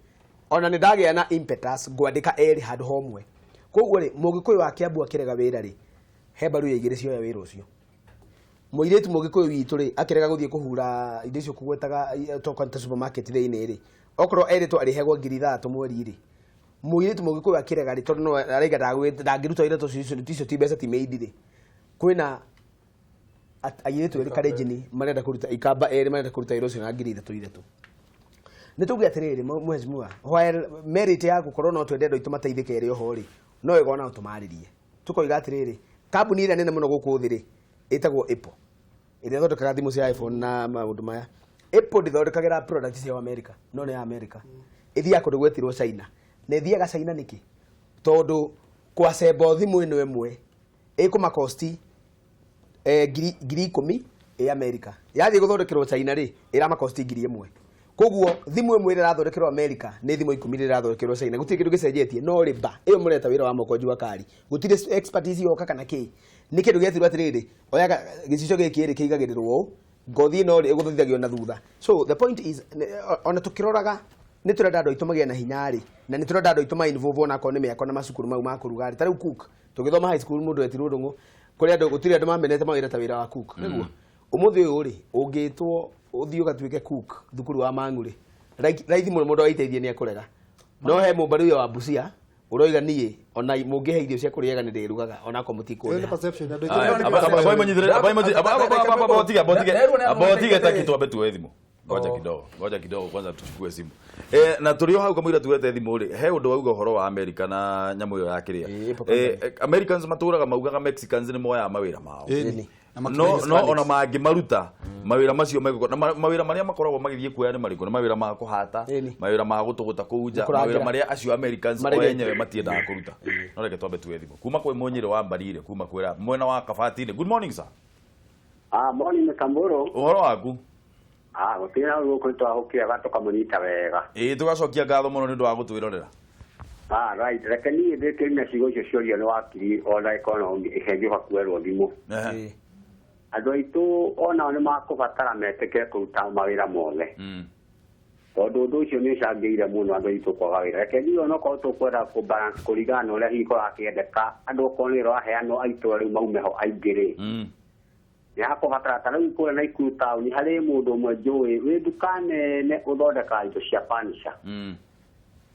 ona nĩ ndagĩa na impetus ngwandĩka erĩ handũ homwe. Koguo rĩ, mũgĩkũyũ wa Kiambu akĩrega wĩra rĩ, he mbaruya igĩrĩ cioya wĩra ũcio. Mũirĩtu mũgĩkũyũ witũ rĩ, akĩrega gũthiĩ kũhura indo icio kũgwetaga toka ta supermarket thĩinĩ rĩ, okorwo erĩtwo arĩhegwo 3,000 mweri rĩ, mũirĩtu mũgĩkũyũ akĩrega rĩ, tondũ no araiga ndangĩruta wĩra tondũ icio ti mbeca ti mĩindi rĩ, kwĩna airĩtu erĩ Kalenjin marenda kũruta ikamba erĩ marenda kũruta wĩra ũcio na 3,000 3,000. Nĩ tuge atĩrĩrĩ, mheshimiwa, while merit ya gũkorwo no twende andũ aitũ mateithĩke ĩrĩ oho rĩ, no wega ona tũmarĩrie tũkoiga atĩrĩrĩ, kambuni ĩrĩa nene mũno gũkũ thĩ rĩ, ĩtagwo Apple, ĩrĩa ĩthondekaga thimũ cia iPhone na maũndũ maya. Apple ndĩthondekagĩra product ciao America, no nĩ ya America. Ĩthiaga kũndũ gwetirwo China. Na ĩthiaga China nĩkĩ? Tondũ kwacembo thimũ ĩno ĩmwe ĩkũmakosti 10,000 ĩ America, yathiĩ gũthondekerwo China rĩ, ĩramakosti 1,000. Koguo thimũ ĩmwe ĩrĩa ĩrathondekerwo America nĩ thimũ 10 ĩrĩa ĩrathondekerwo China. Gũtirĩ kĩndũ gĩcenjetie, no rĩba ĩyo mũreta wĩra wa moko jua kari, gũtirĩ expertise yoka kana kĩ. Nĩ kĩndũ gĩetirwo atĩrĩrĩ, oyaga gĩcicio gĩkĩ rĩ, kĩigagĩrĩrwo ũũ, ngothi ĩno rĩ, ĩgũthithagio na thutha. So the point is, ona tũkĩroraga nĩ tũrenda andũ aitũ magĩe na hinya rĩ, na nĩ tũrenda andũ aitũ ma involve onakorwo nĩ mĩako na macukuru mau ma kũruga rĩ. Ta rĩu cook, tũgĩthoma high school mũndũ etirwo ndũng'ũ, kũrĩ andũ, gũtirĩ andũ mamenete mawĩra ta wĩra wa cook, nĩguo ũmũthĩ ũyũ rĩ, ũngĩtwo ũthiĩ ũgatuĩke cook thukuru wa Mang'u rĩ, raithi mũno mũndũ agĩteithie nĩ ekũrega. No he mũmbaruya wa Busia ũroiga niĩ ona mũngĩhe irio cia kũrĩaga nĩ ndĩrugaga onakorwo Ĩyo nĩ mũtikũrĩha. perception, andũ Aya, aingĩ nĩ abotige taki tuambe tuoe thimũ. Ngoja kidogo, ngoja kidogo kwanza tuchukue simu. Na tũrĩ o hau kamũira tuete thimũ rĩ, he ũndũ wauga ũhoro wa America na nyamũ ĩyo ya kĩrĩa. Apple. Americans matũraga maugaga Mexicans nĩ moyaga mawĩra mao. Ĩni. Na No makĩria no ona Hispanics. mangĩmaruta mawĩra macio megũkorwo na mawĩra marĩa makoragwo magĩthiĩ kuoya nĩ marĩkũ? Nĩ mawĩra ma kũhata, Ĩni. mawĩra ma gũtũgũta kũu nja, Kũrangĩra. mawĩra marĩa acio Americans o Maregete. enyewe matiendaga kũruta. No reke twambe tuoe thimũ kuma kwĩ Mũnyĩrĩ wa Mbarire, kuma kwĩra mwena wa Kabatini. Good morning, sir. Ah, morning Mkamburu. Ũhoro waku? Ah, gũtirĩ na gũkũ twahũkĩraga tũkamũnyita wega. Ĩĩ, tũgacokia ngatho mũno nĩ ũndũ wa gũtwĩrorera. Ah, right. Reke niĩ ndĩkĩri na ciugo icio ciorio nĩ wakiri ona ĩkorwo no ĩngĩũka kuoerwo thimũ. Ehe. Andũ aitũ onao nĩ makũbatara metĩkĩre kũruta mawĩra mothe. Tondũ ũndũ ũcio nĩ ũcangĩire mũno andũ aitũ kwaga wĩra. Reke niĩ onokorwo tũkwenda kũ balance kũringana na ũrĩa hihi kũrakĩendeka, andũ okorwo nĩ wĩra waheanwo a itũra rĩu maume ho aingĩ rĩ, nĩ hakũbatara ta rĩu kũrĩa Naikuru taũni harĩ mũndũ ũmwe njũĩ wĩ nduka nene ũthondekaga indo cia furniture.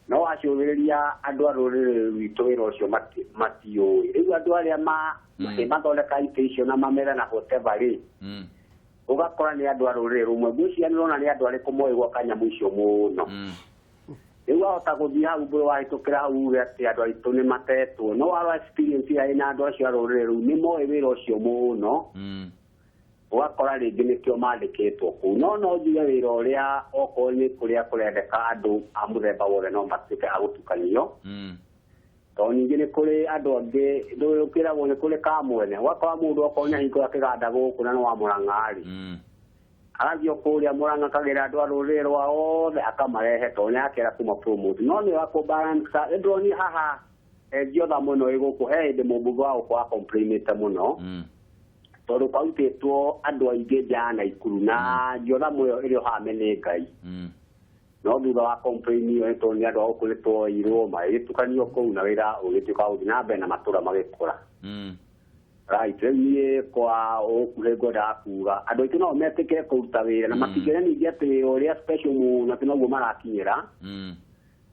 No wacũthĩrĩria andũ a rũrĩrĩ rwitũ wĩra ũcio matiũĩ. Rĩu andũ arĩa mathondekaga itĩ icio na mametha na whatever rĩ, ũgakora nĩ andũ a rũrĩrĩ rũmwe. Ngwĩciria nĩ ũrona nĩ andũ arĩkũ moĩ gwaka nyamũ icio mũno. Rĩu wahota gũthiĩ hau mbũrũ wahĩtũkĩra hau uge atĩ andũ aitũ nĩ matetwo, no warora experience ĩrĩa ĩna andũ acio a rũrĩrĩ rũu nĩ moĩ wĩra ũcio mũno, ũgakora rĩngĩ nĩkĩo mandĩkĩtwo kũu. No no njuge wĩra ũrĩa okorwo nĩ kũrĩa kũrendeka andũ a mũthemba wothe no matuĩke a gũtukanio, tondũ ningĩ nĩ kũrĩ andũ angĩ ndũkĩragwo nĩ kũrĩ kamwene, ũgakora mũndũ okorwo nĩ ahingũra kĩganda gũkũ na nĩ wa Mũrang'a rĩ, agathiĩ o kũrĩa Mũrang'a akagĩra andũ a rũrĩrĩ rwao othe akamarehe tondũ nĩ akĩenda kuma promote. No nĩ wa kũ balance nĩndĩronire haha Ngiotha mũno ĩ gũkũ he hĩndĩ mũmbunge wa gũkũ wa complainĩte mũno tondũ kwarutĩtwo andũ aingĩ nja ya Naikuru na Ngiotha mũyo ĩrĩ o haha nĩ Ngai. No thutha wa complain ĩyo nĩ tondũ nĩ andũ a gũkũ nĩ twoirwo magĩtukanio kũu na wĩra ũgĩtuĩka wa gũthiĩ na mbere na matũra magĩkũra. Right, rĩu niĩ kwa ũkuhĩ ngwendaga kuga andũ aitũ no metĩkĩre kũruta wĩra na matingĩona ningĩ atĩ wĩra ũrĩa special mũno atĩ noguo marakinyĩra,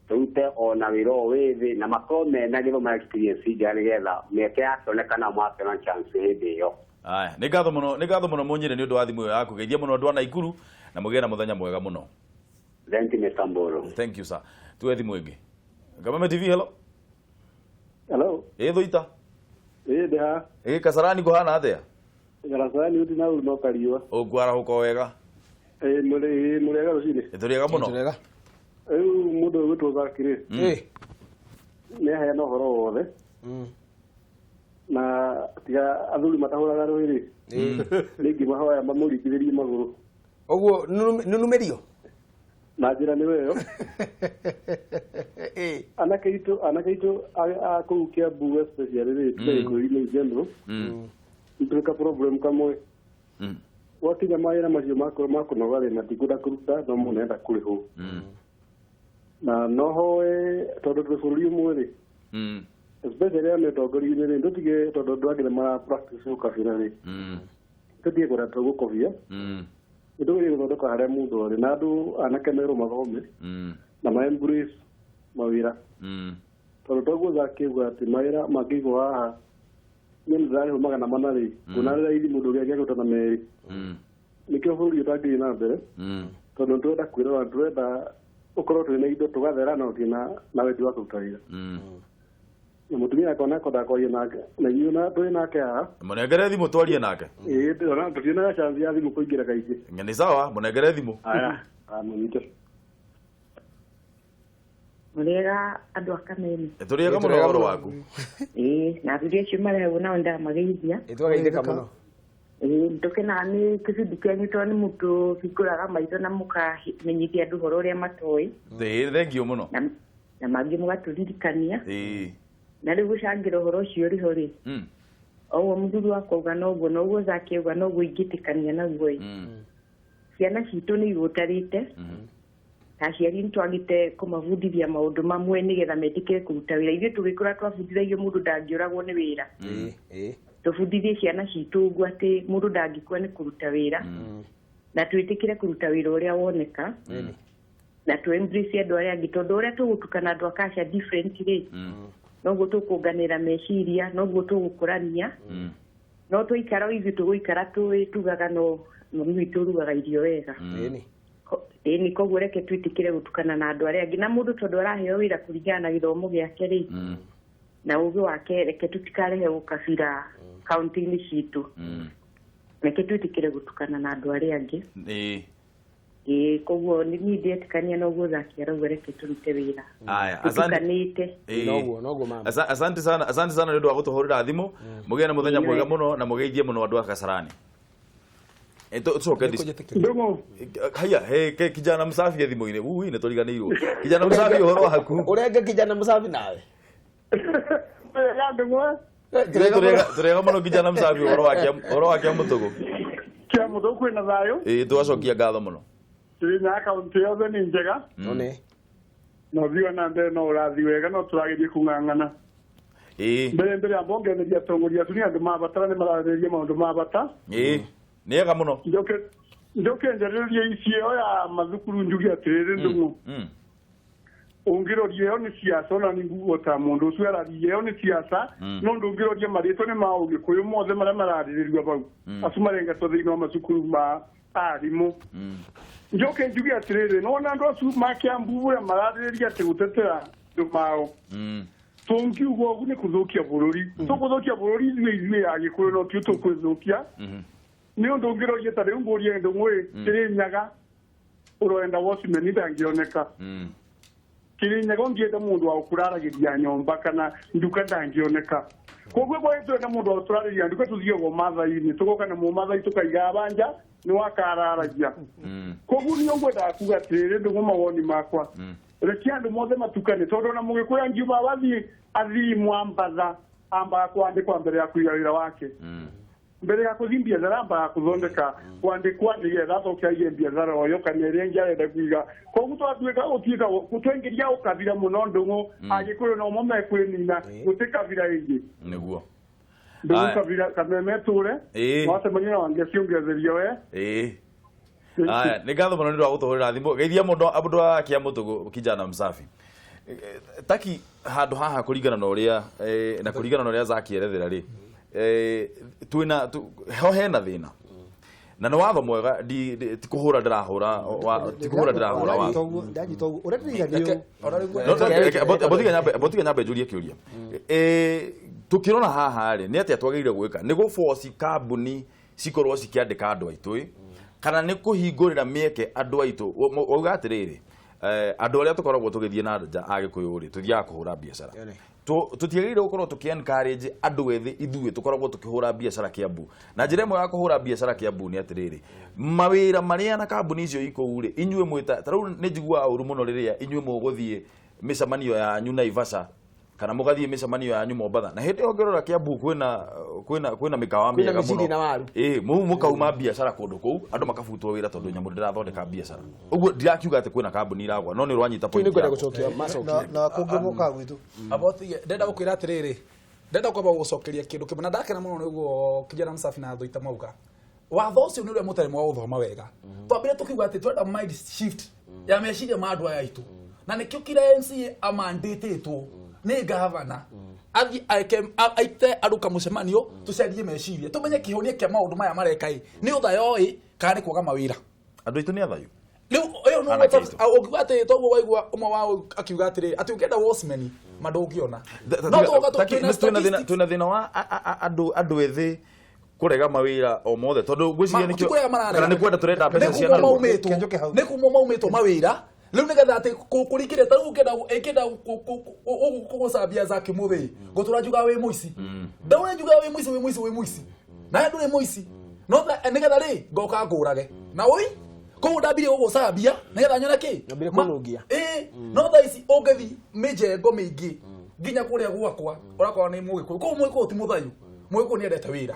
tũrute ona wĩra ũyũ wĩ thĩ na makorwo mena gĩthomo experience njega nĩgetha mĩeke yakĩoneka nao makĩona chance hĩndĩ ĩyo. Aya, nĩ ngatho mũno, nĩ ngatho mũno Mũnyĩrĩ nĩ ũndũ wa thimũ ĩyo yaku. Geithia mũno andũ a Naikuru na mũgĩe na mũthenya mwega mũno. Thank you, Mr. Mburu. Thank you, sir. Tuwe thimũ ĩngĩ. Kameme TV, hello. Hello. Ĩ Thũita. Ĩ ndĩ haha. Ĩ Kasarani kũhana atĩa? Garacani uti na no kariũa. Ũkwarahũka wega? Ĩ mũrĩ mũrĩega rũcinĩ? Ĩ tũrĩega mũno. Rĩu mũndũ ũgwĩtwo Zaki rĩ, nĩ aheana ũhoro wothe na tiga athuri matahũraga rũĩ rĩ, nĩ ingĩmahoya mamũringithĩrie magũrũ. Ũguo nunumĩrio. Na njĩra nĩ weyo anake aitũ a kũu Kiambu especially rĩ, tiga Gĩkũyũ-inĩ in general, nĩtũrĩ ka problem kamwe. Gwakinya mawĩra macio ma kũnoga rĩ, matikwenda kũruta no mũnenda kũrĩhwo. Na no hoe tondũ twĩ bũrũri ũmwe rĩ, Especially arĩa me ũtongoria-inĩ rĩ, tũtige tondũ andũ angĩ nĩ mara practice ũkabira rĩ, tũtige kwenda tũgũkobia. Nĩ tũgerie gũthondeka harĩa mũndũ arĩ na andũ anake merwo mathome na ma embrace mawĩra, tondũ toguo zakiuga atĩ mawĩra mangĩigwo haha niĩ nĩ ndĩrarĩhwo 400 rĩ, kuona rĩ raithi mũndũ ũrĩa angĩagũta na 2. Nĩkĩo bũrũri ũtangĩthiĩ na mbere, tondũ tũrenda kwĩrora, tũrenda ũkorwo twĩna indo tũgathera na ũthiĩ na wendi wa kũruta wĩra. Na mũtumia akwa nakwendaga kwaria nake na inyuĩ na tũrĩ nake haha. Mũnengere thimũ twarie nake. Ĩĩ, ona tũtionaga chance ya thimũ kũingĩra kaingĩ. Nĩ sawa, mũnengere thimũ. Aya, mũnyite. Mũrĩega andũ a Kameni. Tũrĩega mũno, ũhoro waku? Ĩĩ, na athuri acio marĩ hau nao ndamageithia. Twageithĩka mũno. Ĩĩ, nĩtũkenaga nĩ kĩbindi kĩanyu tondũ nĩ mũtũhingũraga maitho na mũkamenyithia andũ ũhoro ũrĩa matoĩ. Ĩĩ, thengio mũno. Na mangĩ mũgatũririkania. Ĩĩ. Na rĩu gũcangĩra ũhoro ũcio ũrĩ ho rĩ, oguo mũthuri wakwa auga noguo, noguo Zaki auga noguo ingĩtĩkania naguo ĩ. Ciana citũ nĩ igũtarĩte. Aciari nĩ twagĩte kũmabundithia maũndũ mamwe nĩgetha metĩkĩre kũruta wĩra. Ithuĩ tũgĩkũra twabundithagio mũndũ ndangĩũragwo nĩ wĩra. Tũbundithie ciana citũ ũguo atĩ mũndũ ndangĩkua nĩ kũruta wĩra. Na twĩtĩkĩre kũruta wĩra ũrĩa woneka. Na tũ embrace andũ arĩa angĩ tondũ ũrĩa tũgũtukana andũ a culture different rĩ, noguo tũkũnganĩra meciria, noguo tũgũkũrania. No twaikara o ithuĩ tũgũikara tugaga no mami witũ ũrugaga irio wega. Ĩni, koguo reke twĩtĩkĩre gũtukana na andũ arĩa angĩ. Na mũndũ tondũ araheo wĩra kũringana na gĩthomo gĩake rĩ, na ũgĩ wake, reke tũtikarehe ũkabira kaunti-inĩ citũ. Reke twĩtĩkĩre gũtukana na andũ arĩa angĩ. Ĩĩ, koguo niĩ ndetĩkania na ũguo Zaki arauga, reke tũrute wĩra. Aya, asante. Tũtukanĩte. Noguo, noguo mama. Asante sana, asante sana nĩ ũndũ wa gũtũhũrĩra thimũ. Mũgĩe na mũthenya mwega mũno na mũgeithie mũno andũ a Kasarani. Tũcoke Ndũng'ũ. Haya, he kijana msafi thimũ-inĩ. Ui, nĩ tũriganĩirwo. Kijana msafi, ũhoro waku? Ũrenge kijana msafi nawe. Ndũng'ũ. Tũrĩega mũno kijana msafi, ũhoro wa kĩa mũtũgũ? Kĩa mũtũgũ kwĩna thayũ. Ĩĩ, tũgacokia ngatho mũno. Tũrĩ na kaunti yothe nĩ njega. None. Na ũthiĩ na mbere no ũrathiĩ wega, no tũrageria kũng'ang'ana. Mbere mbere amba ongereria atongoria acu nĩ andũ ma bata na nĩ mararĩrĩria maũndũ ma bata. Ĩĩ, nĩ ega mũno. Njoke njarĩrĩrie ici ĩyo ya mathukuru, njuge atĩrĩrĩ Ndũng'ũ, ũngĩroria ĩyo nĩ siasa, ona nĩ nguo ta mũndũ ũcio araria ĩyo nĩ siasa, no ndũngĩroria marĩtwa nĩ ma Ũgĩkũyũ mothe marĩa mararĩrĩrio hau, acu marengatwo thĩinĩ wa macukuru ma arimũ. Njoke njuge atĩrĩrĩ, nĩwona andũ acu ma Kiambu ũrĩa mararĩrĩria atĩ gũtetera andũ mao, tũngiuga ũguo nĩ kũthũkia bũrũri, tũkũthũkia bũrũri ithuĩ Agĩkũyũ, no tio tũkwĩthũkia. Nĩ ũndũ ũngĩroria ta rĩu ngũrie Ndũng'ũ, Kĩrĩnyaga ũroenda watchman ndangĩoneka. Kĩrĩnyaga ũngĩenda mũndũ wa gũkũraragĩria nyũmba kana nduka ndangĩoneka. Koguo kwa twenda mũndũ wa gũtũrarĩria nduka tũthiagwo Mathai-inĩ, tũgoka na Mũmathai tũkaiga banja nĩ wakararagia. Koguo niĩ ngwendaga kuga atĩrĩrĩ Ndũng'ũ, mawoni makwa, reke andũ mothe matukane, tondũ ona Mũgĩkũyũ angiuma wathiĩ athiĩ Mwambatha ambaga kwandĩkwa mbere ya kũiga wĩra wake, mbere ya kũthiĩ biathara ambaga kũthondeka kwandĩkwa nĩgetha acoke aige biathara oyo kana ĩrĩa ĩngĩ arenda kũiga. Koguo twatuĩka gũtuĩka twaingĩria ũkabira mũno Ndũng'ũ, Agĩkũyũ no mo mekwĩnina, gũtĩ kabira ĩngĩ. Nĩguo. Ndũng'ũ, kabira kameme tũre wacemania na wange ciongereria we. Ĩĩ. Aya, nĩ ngatho mũno nĩ ũndũ wa gũtũhũrĩra thimũ. Geithia mũndũ andũ a kĩa mũtũgũ kijana msafi. Taki handũ haha kũringana na ũrĩa na kũringana na ũrĩa Zaki erethera rĩ, twĩna ho hena thĩna na nĩ watho mwega, ti kũhũra ndĩrahũra ti kũhũra ndĩrahũra watho. Ndanyita ũguo ũrĩa ndĩriganio. Botiga nyambe njũrie kĩũria. Tũkĩrora haha rĩ, nĩ atĩa twagĩrĩire gwĩka nĩ gũboci kambuni cikorwo cikĩandĩka andũ aitũ, kana nĩ kũhingũrĩra mĩeke andũ aitũ? Wauga atĩrĩrĩ, andũ arĩa tũkoragwo tũgĩthiĩ na nja Agĩkũyũ rĩ, tũthiaga kũhũra biacara, tũtiagĩrĩire gũkorwo tũkĩ encourage andũ ethĩ ithuĩ tũkoragwo tũkĩhũra biacara Kiambu. Na njĩra ĩmwe ya kũhũra biacara Kiambu nĩ atĩrĩrĩ, mawĩra marĩa na kambuni icio ikũu rĩ, inyuĩ mwĩta ta rĩu nĩ njiguaga ũru mũno rĩrĩa inyuĩ mũgũthiĩ mĩcemanio yanyu Naivasha Kana mũgathiĩ mĩcemanio yanyu Mombatha na hĩndĩ ĩyo ũngĩrora Kiambu kwĩna mĩkawa Kwĩna mĩega mĩciri mũno. Na waru. Ĩĩ, mũu mũkauma biacara kũndũ kũu, andũ makabutwo wĩra tondũ nyamũ ndĩrathondeka biacara. Ũguo ndirakiuga atĩ kwĩna kambuni iragwa, no nĩ ũranyita Kĩu point nĩ ngwenda yakwa. gũcokia macokio. Na kũngĩ mokaga gwitũ. Abotige ndenda gukwira atiriri, ndenda kwamba gucokeria kindu kimwe na ndakena muno niguo kijana Msafi na Thuita mauga watho ucio ni uria mutari mwa guthoma wega. Twambire tukiuga ati twenda mind shift ya meciria ma andu aya aitu, na nikio kila MCA amandatĩtwo nĩ gavana athi aite andũ kamũcemanio tũcarie meciria, tũmenye kĩhonia kĩa maũndũ maya mareka ĩ nĩ ũthayo ĩ kana nĩ kwaga mawĩra. Andũ aitũ nĩ athayu. Rĩu ĩyo no Anake aitũ. Ũngiuga atĩ toguo waigua ũmwe wao akiuga atĩrĩ atĩ ũngĩenda watchman ma ndũngĩona. No tũgoka twĩna statistics. Twĩna thĩna wa andũ ethĩ kũrega mawĩra o mothe tondũ ngwĩciria Ti nĩkĩo kũrega mararega. kana nĩ kwenda tũrenda mbeca Nĩ cia kumwo narua. maumĩtwo, nĩ kumwo maumĩtwo mawĩra rĩu nĩgetha atĩ kũringĩre ta rĩu ũngĩenda kũgũcambia Zaki Mũthĩi ngũtũra njugaga wĩ mũici, ndaũrĩa njugaga wĩ mũici, wĩ mũici, wĩ mũici, nawe ndũrĩ mũici, no nĩgetha rĩ ngoka ngũrage na ũi koguo ndambirie gũgũcambia nĩgetha nyone kĩ. Nyambire kũnungia. Ĩĩ, no thaa ici ũngĩthi mĩjengo mĩingĩ nginya kũrĩa gwakwa ũrakora nĩ mũgĩkũyũ, koguo mũgĩkũyũ ti mũthayu, mũgĩkũyũ nĩ endete wĩra.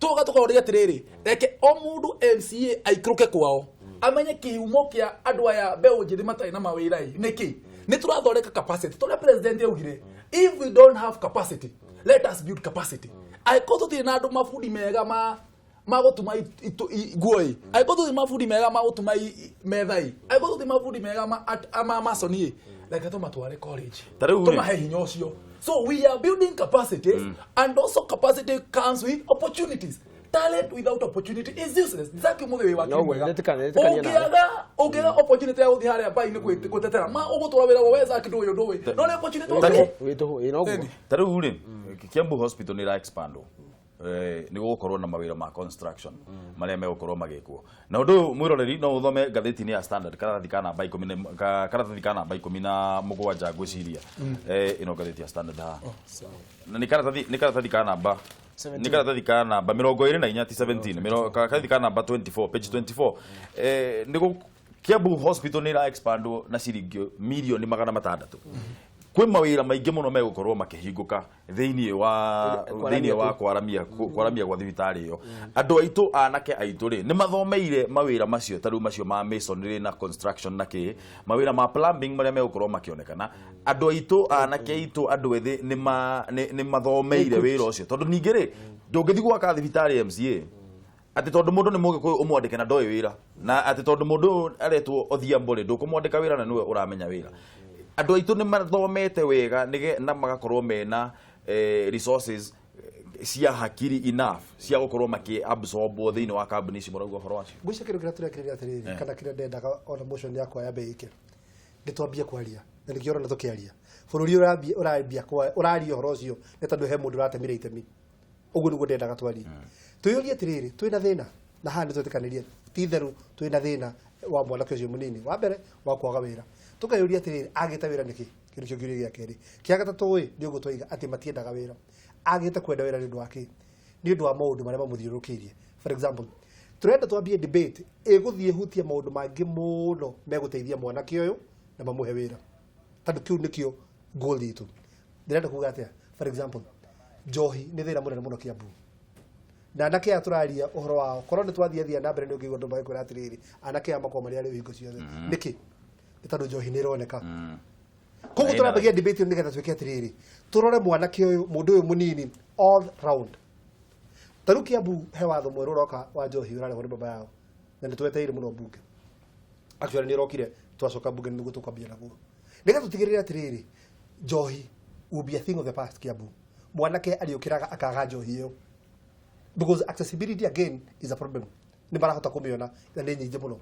Tũgoka tũkoria atĩrĩrĩ, reke o mũndũ MCA aikũrũke kwao amenye kĩhumo kĩa andũ aya mbeũ njĩthĩ matarĩ na mawĩra ĩ nĩkĩ. Nĩ tũrathondeka capacity tũrĩa president augire, if we don't have capacity, let us build capacity. Angĩkorwo tũtirĩ na andũ mabundi mega ma gũtuma nguo ĩ, angĩkorwo tũtirĩ mabundi mega ma gũtuma metha ĩ, angĩkorwo tũtirĩ mabundi mega ma masoni ĩ, reke tũmatware college, Ta rĩu rĩ- tũmahe hinya ũcio. So we are building capacities, and also capacity comes with opportunities. Talent without opportunity is useless. Zaki Mũthĩ wĩ wakiri Noguo, mwega. nĩtĩkania nawe. Ũngĩaga opportunity ya gũthiĩ harĩa mbai-inĩ gwĩtetera ma ũgũtũra wĩra we Zaki ndũĩ ũndũ ũyũ, no nĩ opportunity Taki- ũngĩ. Wĩ tũhũ, ĩ noguo. Ta rĩu rĩ, Kiambu Hospital nĩ ĩra expandwo, nĩ gũgũkorwo na mawĩra ma construction marĩa megũkorwo magĩkwo, na ũndũ ũyũ mwĩroreri no ũthome ngathĩti-inĩ ya Standard karatathi ka namba 17 ngwĩciria. Ĩno ngathĩti ya Standard haha na nĩ karatathi ka namba nĩ karatathi ka namba 24, ti 17, karatathi ka namba 24, page 24. Nĩ Kiambu Hospital nĩ ĩra expandwo na ciringi mirioni 600. Kwĩ mawĩra maingĩ mũno megũkorwo makĩhingũka thĩinĩ wa kwaramia gwa thibitarĩ ĩyo. Andũ aitũ, anake aitũ rĩ, nĩ mathomeire mawĩra macio, ta rĩu macio ma masonry na construction na kĩ mawĩra ma plumbing marĩa megũkorwo makĩonekana. Andũ aitũ, anake aitũ, andũ ethĩ nĩ mathomeire wĩra ũcio, tondũ ningĩ rĩ, ndũngĩthiĩ gwaka thibitarĩ MCA atĩ tondũ mũndũ nĩ mũgĩkũyũ ũmwandĩke na ndoĩ wĩra, na atĩ tondũ mũndũ ũyũ aretwo Odhiambo rĩ, ndũkũmwandĩka wĩra na nĩwe ũramenya wĩra. Andũ aitũ nĩ mathomete wega na magakorwo mena resources cia hakiri enough cia gũkorwo makĩ absorbwo thĩinĩ wa kambuni ici mũrauga ũhoro wacio. Ngwĩciria kĩndũ kĩrĩa tũrekĩrĩria atĩrĩrĩ, kana kĩrĩa ndendaga ona motion yakwa yambe ĩke, nĩ twambie kwaria, na nĩkĩo ũrona tũkĩaria bũrũri ũrambia ũraria ũhoro ũcio, nĩ tondũ he mũndũ ũratemire itemi. Ũguo nĩguo ndendaga twarie, twĩyũrie atĩrĩrĩ, twĩna thĩna na haha nĩ twetĩkanĩrie ti itherũ twĩna thĩna wa mwanake ũcio mũnini wa mbere wa kwaga wĩra. Tũkeyũria atĩrĩrĩ, agĩte wĩra nĩkĩ? Kĩndũ kĩo kĩũria gĩa kerĩ. Kĩa gatatũ ĩ nĩ ũguo twaiga atĩ matiendaga wĩra. Agĩte kwenda wĩra nĩ ũndũ wa kĩ? Nĩ ũndũ wa maũndũ marĩa mamũthiũrũrũkĩirie. For example, tũrenda twambie debate ĩgũthiĩ hutie maũndũ mangĩ mũno megũteithia mwanake ũyũ na mamũhe wĩra, tondũ kĩu nĩkĩo goal itũ. Ndĩrenda kuga atĩa? For example, njohi nĩ thĩna mũnene mũno Kiambu, na anake aya tũraria ũhoro wao, korwo nĩ twathiathia na mbere nĩ ũngĩigua andũ magĩkwĩra atĩrĩrĩ, anake aya makoragwo marĩ arĩu hingo ciothe. Nĩkĩ? Nĩ tondũ njohi nĩ ĩroneka. Koguo tũrambagia debate ĩno nĩgetha twĩke atĩrĩrĩ, tũrore mwanake ũyũ, mũndũ ũyũ mũnini, all round. Ta rĩu Kiambu he watho mwerũ ũroka wa njohi ũrarehwo nĩ baba yao, na nĩ twetereire mũno mbunge. Actually nĩ ũrokire twacoka mbunge nĩguo tũkwambia naguo, nĩgetha tũtigĩrĩre atĩrĩrĩ, njohi will be a thing of the past Kiambu. Mwanake ariũkĩraga akaga njohi ĩyo, because accessibility again is a problem. Nĩ marahota kũmĩona na nĩ nyingĩ mũno.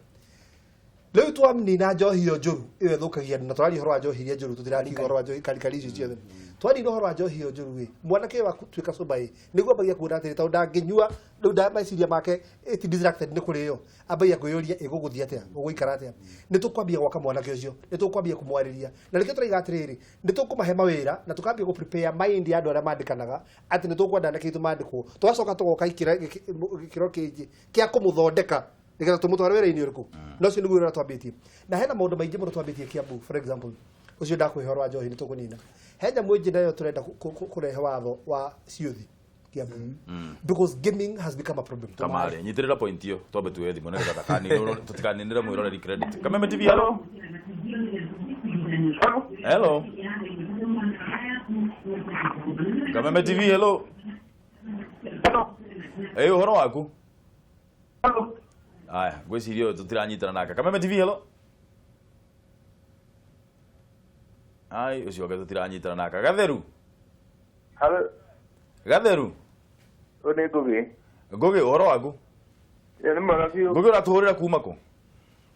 Rĩu twanina njohi ĩyo njũru, ĩyo ĩthũkagia andũ, na tũraria ũhoro wa njohi iria njũru, tũtirakiuga ũhoro wa njohi karikari icio ciothe. Twanina ũhoro wa njohi ĩyo njũru ĩ, mwanake ũyũ atuĩka sober ĩ, nĩguo ambagia kuona atĩrĩ, tondũ ndangĩnyua rĩu, meciria make ĩ distracted nĩ kũrĩo, ambagia kwĩyũria ĩgũgũthiĩ atĩa, ũgũikara atĩa. Nĩ tũkwambia gwaka mwanake ũcio, nĩ tũkwambia kũmwarĩria, na nĩkĩo tũraiga atĩrĩrĩ, nĩ tũkũmahe mawĩra na tũkambia gũ prepare mind ya andũ arĩa mandĩkanaga atĩ nĩ tũkwenda anake aitũ mandĩkwo. Tũgacoka tũgoka gĩkĩro kĩngĩ kĩa kũmũthondeka nĩgetha tũmũtware wĩra-inĩ ũrĩkũ, na ũcio nĩguo wĩra twambĩtie. Na hena maũndũ maingĩ mũno twambĩtie Kiambu. For example, Ũcio ndakũhe ũhoro wa njohi nĩ tũkũnina. He nyamũ ĩngĩ nayo tũrenda kũrehe watho wa ciũthi Kiambu, because gaming has become a problem. Kamare nyitirira point iyo twambe tuoye thimũ nĩgetha tũtikaninĩre mwĩroreri credit. Kameme TV, hello. Hello. Kameme TV, hello. Ĩ, ũhoro waku? Aya, ngwĩciria ũyũ tũtiranyitana nake. Kameme TV, hello. Ai, ũcio ũngĩ tũtiranyitana nake. Gatheru. Hello. Gatheru. Ũyũ nĩ Ngũgĩ. Ngũgĩ, ũhoro waku? Ĩ, nĩ mwega biũ. Ngũgĩ, ũratũhũrĩra kuma kũ?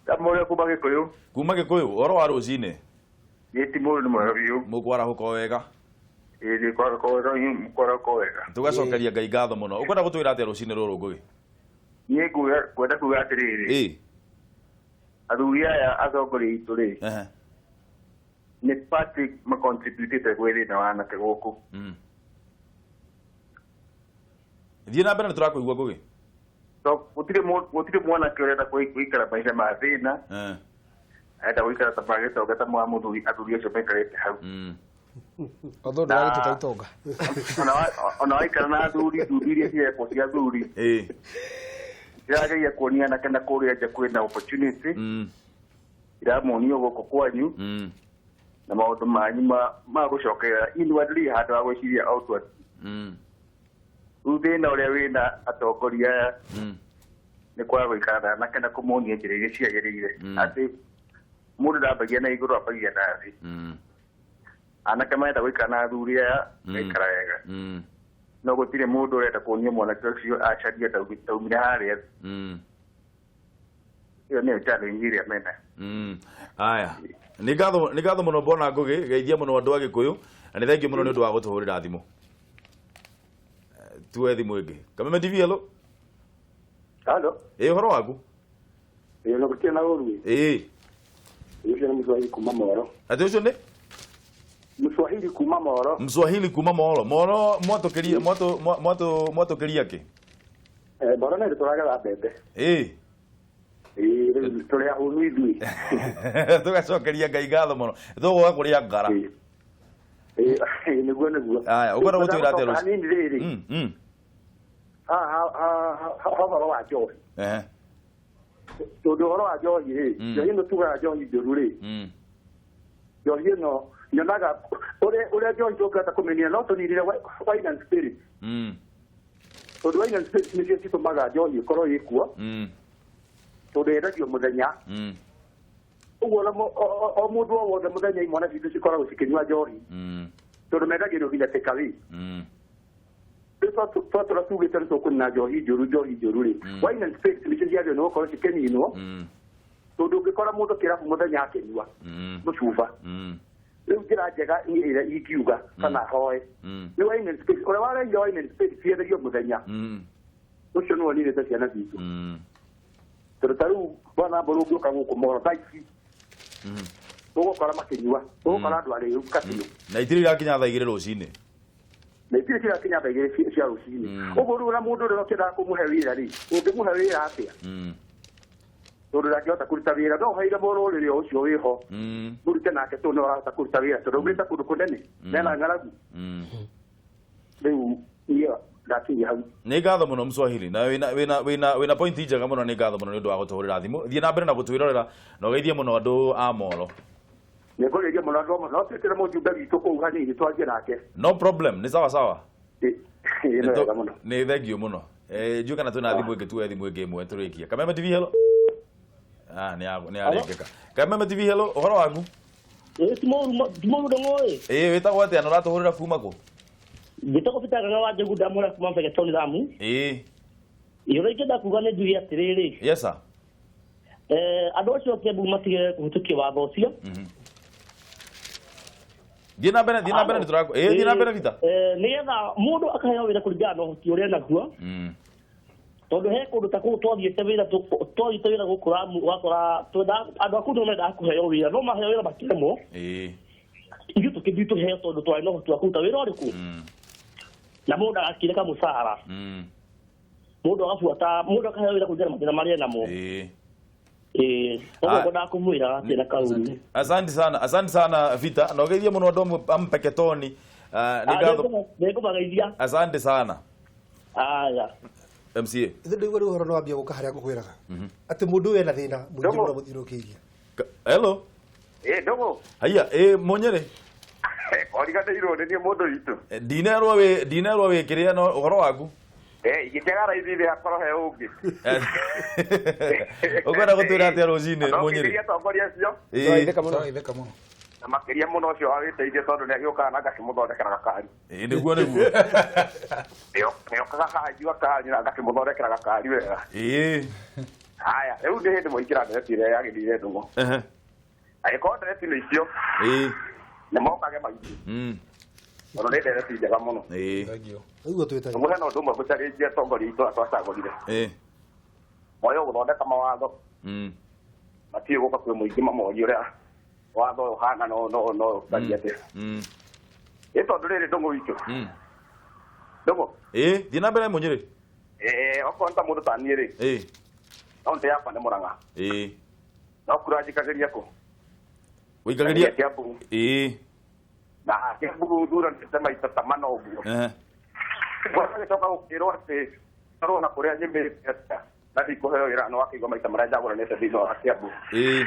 Ndamũhũrĩra kuma Gĩkũyũ. Kuma Gĩkũyũ, ũhoro wa rũcinĩ? Ĩ, ti mũũru, nĩ mwega biũ. Mũkwarahũka o wega? Ĩ, nĩ kwarahũka wega, mũkwarahũka wega. Tũgacokeria Ngai ngatho mũno. Ũkwenda gũtwĩra atĩa rũcinĩ rũrũ, Ngũgĩ? Niĩ ngwenda kuga atĩrĩrĩ. Ĩ. Athuri aya atongoria aitũ rĩ, nĩ party macontributĩte gwĩ thĩna wa anake gũkũ. Thiĩ na mbere, nĩ tũrakũigua, Ngũgĩ. Gũtirĩ mwanake ũrenda gũikara maica ma thĩna, arenda gũikara ta magĩtonga ta mwa mũthuri athuri acio maikarĩte hau. Although ndũragĩtuĩka itonga. Ona waikara na athuri, ndundu iria cirekwo cia athuri irageria kuonia anake na kũrĩa nja kwĩna opportunity, iramonio gũkũ kwanyu na maũndũ manyu ma gũcokerera inwardly handũ ha gwĩciria outward. Rĩu thĩna ũrĩa wĩna atongoria aya nĩ kwaga gũikara na anake na kũmonia njĩra iria ciagĩrĩire, atĩ mũndũ ndambagia na igũrũ, ambagia na thĩ. Anake marenda gũikara na athuri aya maikara wega, no gũtirĩ mũndũ ũrenda kuonia mwanake ũcio acarie ndaumire harĩa thĩ. Ĩyo nĩyo challenge ĩrĩa mena. Aya, nĩ ngatho mũno mbona Ngũgĩ, geithia mũno andũ a Gĩkũyũ, na nĩ thengiũ mũno nĩ ũndũ wa gũtũhũrĩra thimũ. Tuoe thimũ ĩngĩ. Kameme TV, hello. Hello. Ĩ, ũhoro waku? Ĩ, no gũtirĩ na ũru. Ĩ. Ũcio nĩ Mswahili kuma Moro. Atĩ ũcio nĩ? Mswahili kuma Moro. Mswahili kuma Moro. Moro mwatũkĩria mwatũkĩria kĩ? Moro nĩ tũragetha mbembe. Ĩ. Ĩ, rĩu tũrĩ ahũnu ithuĩ. Tũgacokeria Ngai ngatho mũno. Tũgũka kũrĩa ngara. Ĩ, nĩguo nĩguo. Aya, ũkwenda gũtwĩra atĩa rũciũ? Hanini rĩrĩ. Ha ũhoro wa njohi. Tondũ ũhoro wa njohi rĩ, njohi ĩno tugaga njohi njũru rĩ, njohi ĩno nyonaga ũrĩa njohi tũngĩhota kũmĩnina no tũninire wine and spirit. Tondũ wine and spirit nĩcio citũmaga njohi ĩkorwo ĩkuo, tondũ yendagio mũthenya. Ũguo o mũndũ o wothe mũthenya imwana citũ cikoragwo cikĩnyua njohi, tondũ mendagĩrio nginya take away. Rĩu twatũra tugĩte nĩ tũkũnina njohi njũru, njohi njũru rĩ, wine and spirit nĩcio ciagĩrĩirwo nĩ gũkorwo cikĩninwo, tondũ ũngĩkora mũndũ kĩrabu mũthenya akĩnyua mũcuba, rĩu njĩra njega niĩ ĩrĩa ingiuga kana hoe nĩ wine and spirit. Ũrĩa warehire wine and spirit ciendagio mũthenya, ũcio nĩwe ũninĩte ciana citũ. Tondũ ta rĩu bwana Mbũrũ ũngĩũka gũkũ Moro thaa ici, ũgũkora makĩnyua, ũgũkora andũ arĩu katinũ. Na itirĩ irakinya thaa 2 rũcinĩ. Na itirĩ cirakinya thaa 2 cia rũcinĩ. Ũguo rĩu ona mũndũ ũrĩa ũkĩendaga kũmũhe wĩra rĩ, ũngĩmũhe wĩra atĩa? Tondũ ndangĩhota kũruta wĩra, no ũheire mũrũrĩrĩ o ũcio wĩho, mũrute nake tondũ nĩwe ũrahota kũruta wĩra, tondũ aumĩte kũndũ kũnene, mena ng'aragu. Rĩu niĩ ndakinyia hau. Nĩ ngatho mũno Mswahili, na wĩna point njega mũno, nĩ ngatho mũno nĩ ũndũ wa gũtũhũrĩra thimũ. Thiĩ na mbere na gũtwĩrorera na ũgeithie mũno andũ a Moro. Nĩ ngũgeithia mũno andũ a Moro, no twĩkĩre mũjumbe witũ kũu hanini twanjie nake. No problem, nĩ sawa sawa. Ĩ, nĩ wega mũno. Nĩ thengiũ mũno. Ndiũĩ kana twĩna thimũ ĩngĩ, tuoe thimũ ĩngĩ ĩmwe tũrĩkie. Kameme TV, hello. Nĩ yarĩngĩka. Kameme TV, hello, ũhoro waku? Ĩ, ti mũru ndong'oĩ. Ĩ, wĩtagwo atĩa na ũratũhũrĩra kuma kũ? Njĩtagwo Peter Ng'ang'a wa Njũgũ, ndamũra kuma Mpeketoni Lamu. Ĩ. Ũrĩa ingĩenda kuga nĩ njuge atĩrĩrĩ. Yes sir. Andũ acio a Kiambu matige kũhĩtũkia watho ũcio. Thiĩ na mbere, thiĩ na mbere, nĩ tũrakũ. Ĩ, thiĩ na mbere Peter. Nĩgetha mũndũ akaheo wĩra kũringana na ũhoti ũrĩa enaguo. Tondũ he kũndũ ta kũu twathiĩte wĩra, twathiĩte wĩra gũkũ Lamu, ũgakora twenda andũ a kũu nĩo mendaga kũheo wĩra, no maheo wĩra makĩremwo. Ithuĩ tũkĩthiĩ tũheo tondũ twarĩ na ũhoti wa kũruta wĩra ũrĩkũ. Na mũndũ agakire kamũcara. Mũndũ agabuata, mũndũ akaheo wĩra kũringana na mathĩna marĩa enamo. Ĩĩ, ũguo ngwendaga kũmwĩra atĩ na kaũndũ. Asante sana, asante sana Vita. Na ũgeithie mũno andũ a Mpeketoni. Nĩ ngatho. Nĩngũmageithia. Asante sana. Aya. MCA. Ithe ndĩigua rĩu ũhoro nĩwambia gũka harĩa ngũkwĩraga atĩ mũndũ ũyũ ena thĩna mũingĩ mũno mũthiũrũrũkĩirie. Hello. Ĩ ndũgũ. Haiya, ĩ Mũnyĩrĩ. Origanĩirwo nĩ niĩ mũndũ witũ. Ndinerwo wĩ kĩrĩa no ũhoro waku. Ingĩkĩaga raithi thĩ hakorwo he ũngĩ. Ũkwenda gũtwĩra atĩa rũcinĩ, No Mũnyĩrĩ? kĩgeria atongoria acio. Ĩ. Tũrageithĩka mũno. Na makĩria mũno ũcio wa wĩteithio tondũ nĩ agĩũkaga na ngakĩmũthondekera gakari. Ĩ, nĩguo. Nĩokaga kanjua kanyu na ngakĩmũthondekera gakari wega. Haya, rĩu nĩ hĩndĩ mwaingĩra ndereti ĩrĩa yagĩrĩire, ndũgũ. Angĩkorwo ndereti nĩ icio, nĩ mokage maingĩ tondũ nĩ ndereti njega mũno. Ũguo twĩtaga. Ndũgũ, hena ũndũ ũmwe ngũcarĩnjia atongoria aitũ arĩa twacagũrire. Moyo gũthondeka mawatho, matiĩ gũka kwĩ mũingĩ mamorie ũrĩa watho ũyũ ũhana, no ũtariĩ atĩa. Ĩ tondũ rĩrĩ, ndũng'ũ witũ, ndũng'ũ. Ĩ, thiĩ na mbere, Mũnyĩrĩ. Okorwo nĩ ta mũndũ ta niĩ rĩ, kaũntĩ yakwa nĩ Mũrang'a. No kura njikagĩria kũ? Wĩikagĩria Kĩambu. Na Kĩambu thuranĩte maita ta mana ũguo. Gagĩcoka gũkĩrwo atĩ korwo na kũrĩa nyumĩte atĩa na ndikũheo wĩra, no wakĩigua maita marĩa njagũranĩte thĩinĩ wa Kĩambu. Ĩ.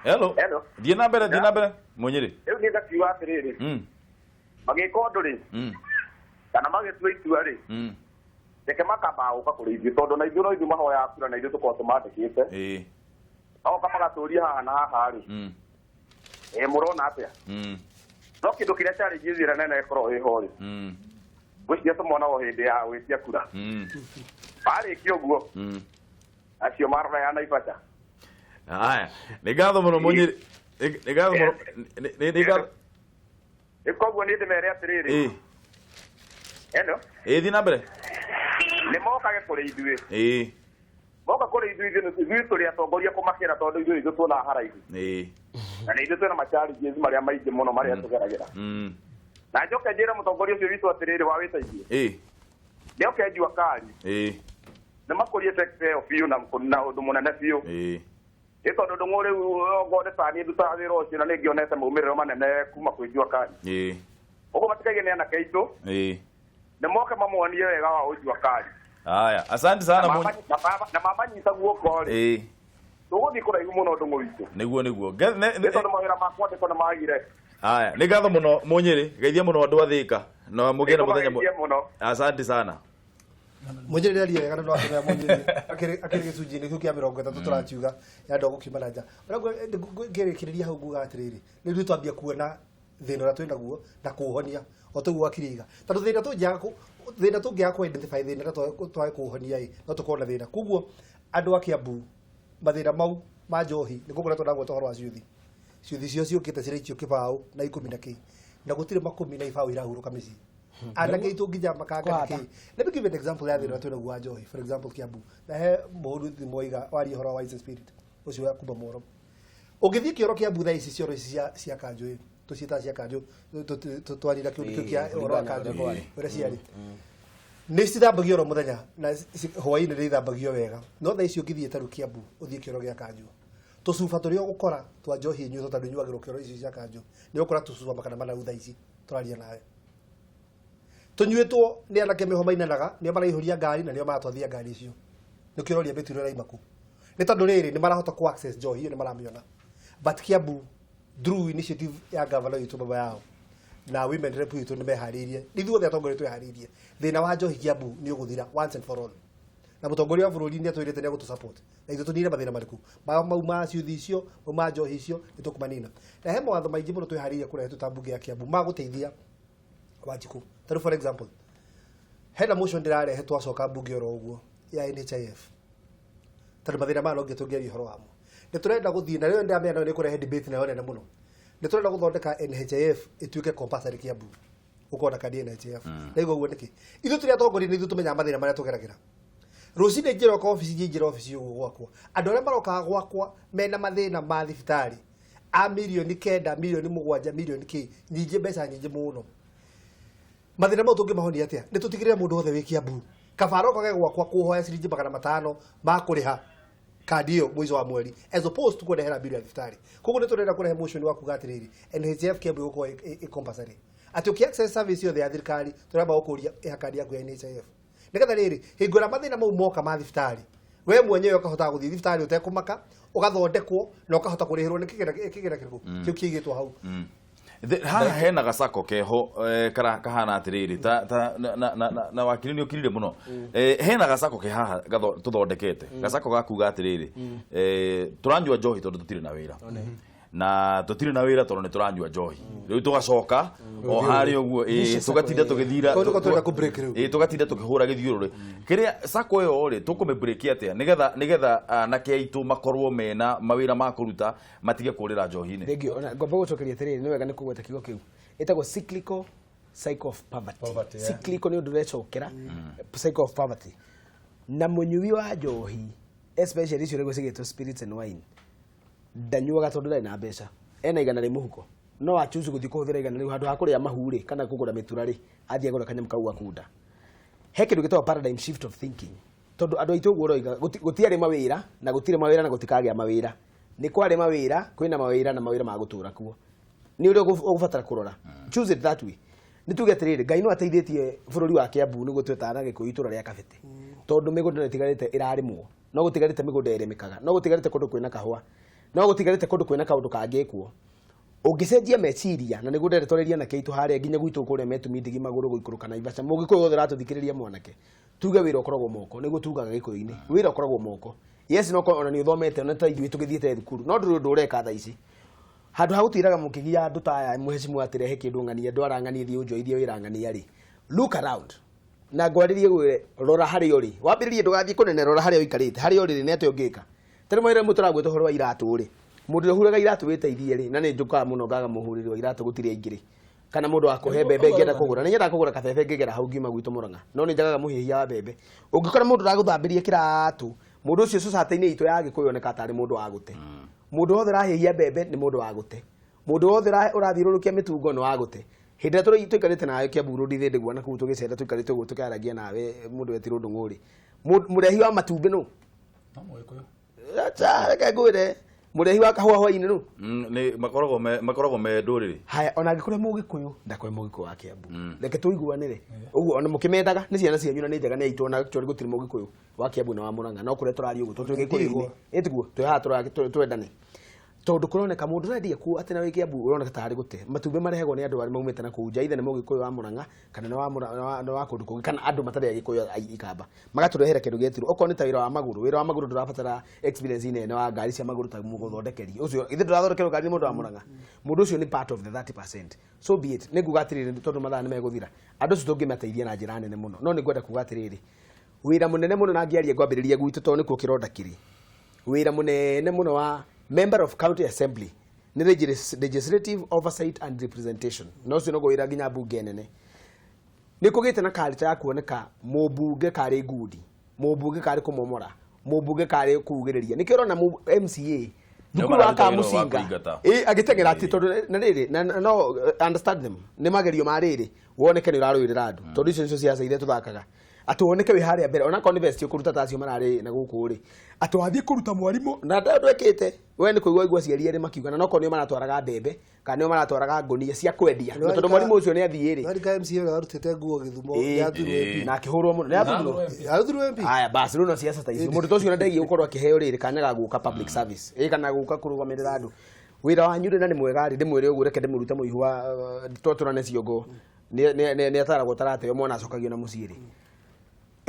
Hello. Hello. Thiĩ na mbere, thiĩ na mbere, Mũnyĩrĩ. Rĩu niĩ ngakiuga atĩrĩrĩ, magĩka ũndũ rĩ, kana magĩtua itua rĩ, reke makamba gũka kũrĩ ithuĩ, tondũ na ithuĩ no ithuĩ mahoyaga kura na ithuĩ tũkorwo tũmandĩkĩte. Magoka magatũria haha na haha rĩ, ĩ mũrona atĩa? No kĩndũ kĩrĩa challenge ĩrĩa nene ĩkorwo ĩho rĩ, ngwĩciria tũmonaga o hĩndĩ ya gwĩtia kura. Marĩkia ũguo, acio marora ya Naivasha. Haya, nĩ ngatho mũno, Mũnyĩrĩ. Nĩ ngatho mũno. Nĩ ngatho. Ĩ koguo niĩ ndĩmere atĩrĩrĩ. Hello. Ĩ, thiĩ na mbere. Nĩ mokage kũrĩ ithuĩ. Moka kũrĩ ithuĩ, ithuĩ tũrĩ atongoria kũmakĩra, tondũ ithuĩ ithuĩ tuonaga haraihu. Na nĩ ithuĩ twĩna ma-challenges marĩa maingĩ mũno marĩa tũgeragĩra. Na njoke njĩre mũtongoria ũcio witũ atĩrĩrĩ wa wĩteithio. Nĩoke Jua Kali. Nĩ makũrie sector ĩyo biũ na ũndũ mũnene biũ. Ĩ tondũ ndũng'ũ rĩu okorwo nĩ ta niĩ ndutaga wĩra ũcio na nĩ ngĩonete maumĩrĩro manene kuma kwĩ Jua Kali. Ũguo matikaige nĩ anake aitũ, nĩ moke mamuonie wega wa ũjua kali. Haya, asante sana. Na mamanyita guoko rĩ, tũgũthiĩ kũraihu mũno, ndũng'ũ witũ. Nĩguo. Nĩ tondũ mawĩra ma kwandĩkwo nĩ magire. Haya, nĩ ngatho mũno, Mũnyĩrĩ. Geithia mũno andũ a Thĩka na mũgĩe na mũthenya Nĩngũmageithia mũno. Asante sana. Mũnjĩrĩ nĩaria wega na nĩwakĩmenya Mũnjĩrĩ akĩrĩ gĩcunjĩ-inĩ kĩu kĩa 30 tũrakiuga ya andũ a gũkiuma na nja. Ũrĩa ngĩrĩkĩrĩria hau nguga atĩrĩrĩ, nĩ ithuĩ twambia kuona thĩna ũrĩa twĩ naguo na kũũhonia o toguo wakiriga, tondũ thĩna tũngĩaga kũ identify thĩna na twage kũũhonia ĩ, no tũkorwo na thĩna. Koguo andũ a Kiambu, mathĩna mau ma njohi nĩ gũkoretwo ndagweta ũhoro wa ciũthi. Ciũthi cio ciũkĩte ciraikio kĩbaũ na ikũmi na kĩ, na gũtirĩ makũmi na ibaũ irahurũka mĩciĩ, anake aitũ nginya makanga na Kũhata. kĩ. Let me give you an example ya thĩna ũrĩa twĩnaguo wa njohi. For example, Kiambu, na he mũhũri thimũ waiga waria ũhoro wa Wines and Spirit ũcio wa kuma Moro. Ũngĩthiĩ kĩoro Kiambu thaa ici, cioro ici cia kanjũ ĩ, tũciĩtaga cia kanjũ, twarira kĩũndũ kĩu kĩa ũhoro wa kanjũ ũrĩa ciarĩ, nĩ cithambagio oro mũthenya na hwaĩ-inĩ nĩ ithambagio wega. No thaa ici ũngĩthiĩ ta rĩu Kiambu, ũthiĩ kĩoro gĩa kanjũ, tũcuba tũrĩa ũgũkora twa njohi inyuĩtwo, tondũ inyuagĩrwo kĩoro ici cia kanjũ, nĩ ũgũkora tũcuba 400 thaa ici tũraria nawe, tũnyuĩtwo nĩ anake meho mainanaga, nĩo maraihũria ngari na nĩo maratwathia ngari icio. Nĩkĩo ũroria mbĩtũ ĩraima kũ, nĩ tondũ rĩrĩ nĩ marahota ku access njohi ĩyo, nĩ maramĩona. But Kiambu, through initiative ya gavana witũ baba yao na women rep witũ, nĩ meharĩirie, ithuothe atongoria twĩharĩirie, thĩna wa njohi Kiambu nĩ ũgũthira once and for all. Na mũtongoria wa bũrũri nĩ atwĩrĩte nĩ agũtũ support na ithuĩ tũnine mathĩna marĩkũ mau ma ciũthi icio, mau ma njohi icio, nĩ tũkũmanina. Na he mawatho maingĩ mũno twĩharĩirie kũrehe twĩ ta mbunge ya Kiambu ma gũteithia Wanjikũ. Tarĩu for example, hena motion ndĩrarehe twacoka mbunge oro ũguo ya NHIF, tondũ mathĩna maya no nginya tũngĩaria ũhoro wamo. Nĩ tũrenda gũthiĩ na rĩo ndĩramenya nayo nĩ kũrehe debate nayo nene mũno. Nĩ tũrenda gũthondeka NHIF ĩtuĩke compulsory Kiambu, ũkorwo na kandi ya NHIF. Ndaigua ũguo nĩkĩ? Ithuĩ tũrĩ atongoria nĩ ithuĩ tũmenyaga mathĩna marĩa tũgeragĩra. Rũcinĩ njĩroka obici, njingĩra obici ũguo gwakwa, andũ arĩa marokaga gwakwa mena mathĩna ma thibitarĩ a 9 million, 7 million, mirioni kĩ nyingĩ, mbeca nyingĩ mũno. Mathĩna mau tũngĩmahonia atĩa? Nĩ tũtigĩrĩre mũndũ wothe wĩ Kiambu, kaba arokage gwakwa kũhoya ciringi 500 ma kũrĩha. Kandi ĩyo mũico wa mweri as opposed to kũrehera bill ya thibitarĩ. Koguo nĩ tũrenda kũrehe motion wa kuga atĩrĩrĩ, NHIF Kiambu ĩgũkorwo ĩ compulsory, atĩ ũkĩ access service yothe ya thirikari tũramba gũkũria ĩha kandi yaku ya NHIF, nĩgetha rĩrĩ hingo ĩrĩa mathĩna mau moka ma thibitarĩ, we mwenyewe ũkahotaga gũthiĩ thibitarĩ ũtekũmaka, ũgathondekwo na ũkahota kũrĩhĩrwo nĩ kĩgĩna kĩrĩkũ kĩu kĩigĩtwo hau. Haha hena gacako keho kara kahana atiriri ta, ta na wakiri nĩ ũkirire mũno. Hena gacako ke haha tũthondekete gacako ga kuga atiriri, tũranyua njohi tondũ tũtirĩ na wĩra, na tũtirĩ na wĩra tondũ nĩ tũranyua njohi. Rĩu tũgacoka o harĩa ũguo, tũgatinda tũgĩthira. Kũu nĩkuo tũrenda kũ-break rĩu. Tũgatinda tũkĩhũra gĩthiũrũrĩ kĩrĩa sako ĩyo rĩ, tũkũmĩ-break atĩa nĩgetha anake aitũ makorwo mena mawĩra ma kũruta, matige kũrĩra njohi-inĩ? Thank you. Ona ngomba gũcokeria atĩrĩrĩ, nĩ wega nĩ kũgweta kiugo kĩu ĩtagwo cyclical cycle of poverty. Poverty, yeah. Cyclical nĩ ũndũ ũrecokera, cycle of poverty. Na mũnyui wa njohi, especially icio rĩguo cigĩtwo spirits and wine, ndanyuaga tondũ ndarĩ na mbeca. Ena 100 rĩ mũhuko, no achoose gũthiĩ kũhũthĩra 100 rĩu handũ ha kũrĩa mahu rĩ kana kũgũra mĩtura rĩ, athiĩ agũre kanyamũ kau gakunda. He kĩndũ gĩtagwo paradigm shift of thinking, tondũ andũ aitũ ũguo ũroiga gũtiarĩ mawĩra na gũtirĩ mawĩra na gũtikagĩa mawĩra. Nĩ kwarĩ mawĩra, kwĩna mawĩra na mawĩra ma gũtũra kuo. Nĩ ũrĩa ũgũbatara kũrora, choose it that way. Nĩ tuge atĩrĩrĩ, Ngai no ateithĩtie bũrũri wa Kiambu, nĩguo twetaga na Gĩkũyũ itũra rĩa Kabete, tondũ mĩgũnda nĩ ĩtigarĩte ĩrarĩmwo, no gũtigarĩte mĩgũnda ĩrĩmĩkaga, no gũtigarĩte kũndũ kwĩna kahũa, no gũtigarĩte kũndũ kwĩna kaũndũ kangĩkwo ũngĩcenjia meciria. Na nĩguo ndĩrenda twarĩrie anake aitũ harĩa nginya gwitũ kũrĩa metumi ndigi magũrũ gũikũrũka Naivasha. Mũgĩkũyũ wothe ũratũthikĩrĩria, mwanake, tuge wĩra ũkoragwo moko. Nĩguo tugaga Gĩkũyũ-inĩ, wĩra ũkoragwo moko. Yes, no ona nĩ ũthomete, ona ta ithuĩ tũgĩthiĩte thukuru, no ndũrĩ ũndũ ũreka thaa ici. Handũ ha gũtiraga mũkĩgia andũ ta aya, mũhecimu atĩrehe kĩndũ ng'ania, ndwara ng'ania, thiĩ ũnjoithie wĩra ng'ania rĩ, look around na ngwarĩrie gwĩre, rora harĩa ũrĩ, wambĩrĩrie, ndũgathiĩ kũnene, rora harĩa ũikarĩte, harĩa ũrĩ rĩ, nĩ atĩa ũngĩka? Tarĩ mwĩre mũtũragwĩta ũhoro wa iratũ rĩ, mũndũ ũrĩa ũhuraga iratũ wĩteithie rĩ, na nĩ njũkaga mũno ngaga mũhũrĩri wa iratũ gũtirĩ aingĩ rĩ, kana mũndũ wa kũhe mbembe ngĩenda kũgũra, nĩ nyendaga kũgũra kabebe ngĩgera hau ngiuma gwitũ Mũrang'a, no nĩ njagaga mũhĩhia wa mbembe. Ũngĩkora mũndũ ũragũthambĩria kĩratũ, mũndũ ũcio society-inĩ itũ ya Gĩkũyũ oneka tarĩ mũndũ wa gũte. Mũndũ wothe ũrahĩhia mbembe nĩ mũndũ wa gũte, mũndũ wothe ũrathiũrũrũkia mĩtungo nĩ wa gũte. Hĩndĩ ĩrĩa tũikarĩte nawe Kiambu Road thĩndĩ na kũu tũgĩcera, tũikarĩte ũguo tũkĩaragia nawe, mũndũ wetirwo Ndũng'ũ rĩ, mũrehi wa matumbĩ nũ? No Mũgĩkũyũ. Acha, reke ngwĩre, mũrehi wa kahũa hwainĩ nũ? Nĩ makoragwo me ndũrĩrĩ. Haya, ona angĩkorwo mũgĩkũyũ ndakorwo mũgĩkũyũ wa Kiambu, reke tũiguanĩre ũguo, ona mũkĩmendaga nĩ ciana cianyu na nĩ njega nĩ aitũ. Ona actually gũtirĩ mũgĩkũyũ wa Kiambu na wa Mũrang'a, no kũrĩa tũraria ũguo tondũ twĩ Gĩkũyũ-inĩ, ĩtiguo twĩ haha twendane, tondũ kũroneka mũndũ ũrendia kuo atĩ na wĩ Kiambu ũroneka tarĩ gũte matumbĩ marehagwo nĩ andũ arĩa maumĩte na kũu nja, either nĩ mũgĩkũyũ wa Mũrang'a kana nĩ wa kũndũ kũngĩ, kana andũ matarĩ agĩkũyũ ikamba magatũrehera kĩndũ gĩetirwo okorwo nĩ ta wĩra wa magũrũ. Wĩra wa magũrũ ndũrabatara experience nene wa ngari cia magũrũ ta mũgũthondekeri ũcio. Ithe ndũrathondekerwo ngari nĩ mũndũ wa Mũrang'a, mũndũ ũcio nĩ part of the 30%, so be it. Nĩ nguga atĩrĩrĩ, tondũ mathaa nĩ megũthira, andũ acio tũngĩmateithia na njĩra nene mũno. No nĩ ngwenda kuga atĩrĩrĩ, wĩra mũnene mũno, na ngĩaria ngwambĩrĩria gwitũ tondũ nĩkuo kĩronda kĩrĩ, wĩra mũnene mũno wa member of county assembly nĩ legislative oversight and representation, na ũcio noguo wĩra nginya mbunge nene. Nĩ kũgĩte na culture ya kuoneka mũmbunge karĩ ngundi, mũmbunge karĩ kũmomora, mũmbunge karĩ kugĩrĩria. Nĩkĩo ũrona MCA Nĩo thukuru wa mararuta wĩra wa Kamucinga kũingata. Ĩ agĩteng'era atĩ tondũ na rĩrĩ na no understand them, nĩ magerio ma rĩrĩ woneke nĩ ũrarũĩrĩra andũ, tondũ icio nĩcio ciaca iria tũthakaga, atĩ woneke wĩ harĩa mbere onakorwo nĩ vest ũkũruta ta acio mararĩ na gũkũ rĩ, atĩ wathiĩ kũruta mwarimũ na ndwekĩte we nĩ kũigua igua aciari erĩ makiuga, na okorwo nĩo maratwaraga mbembe kana nĩo maratwaraga ngũnia cia kwendia, na tondũ mwarimũ ũcio nĩ athiĩ rĩ. Warika MCA ũrĩa warutĩte nguo Gĩthumo nĩathurwo MP. Na akĩhũrwo mũno, nĩ athurwo. Athurwo MP. Aya basi, rĩu no ciaca ta icio, mũndũ ta ũcio ndegie gũkorwo akĩheo rĩrĩ kanya ga gũka public service ĩ kana gũka kũrũgamĩrĩra andũ. Wĩra wanyu rĩ, na nĩ mwega rĩ, ndĩmwĩre ũguo, reke ndĩmũrute mũihũ wa twatũrane ciongo, nĩ ataragwo tarateo mwana acokagio na mũciĩ rĩ.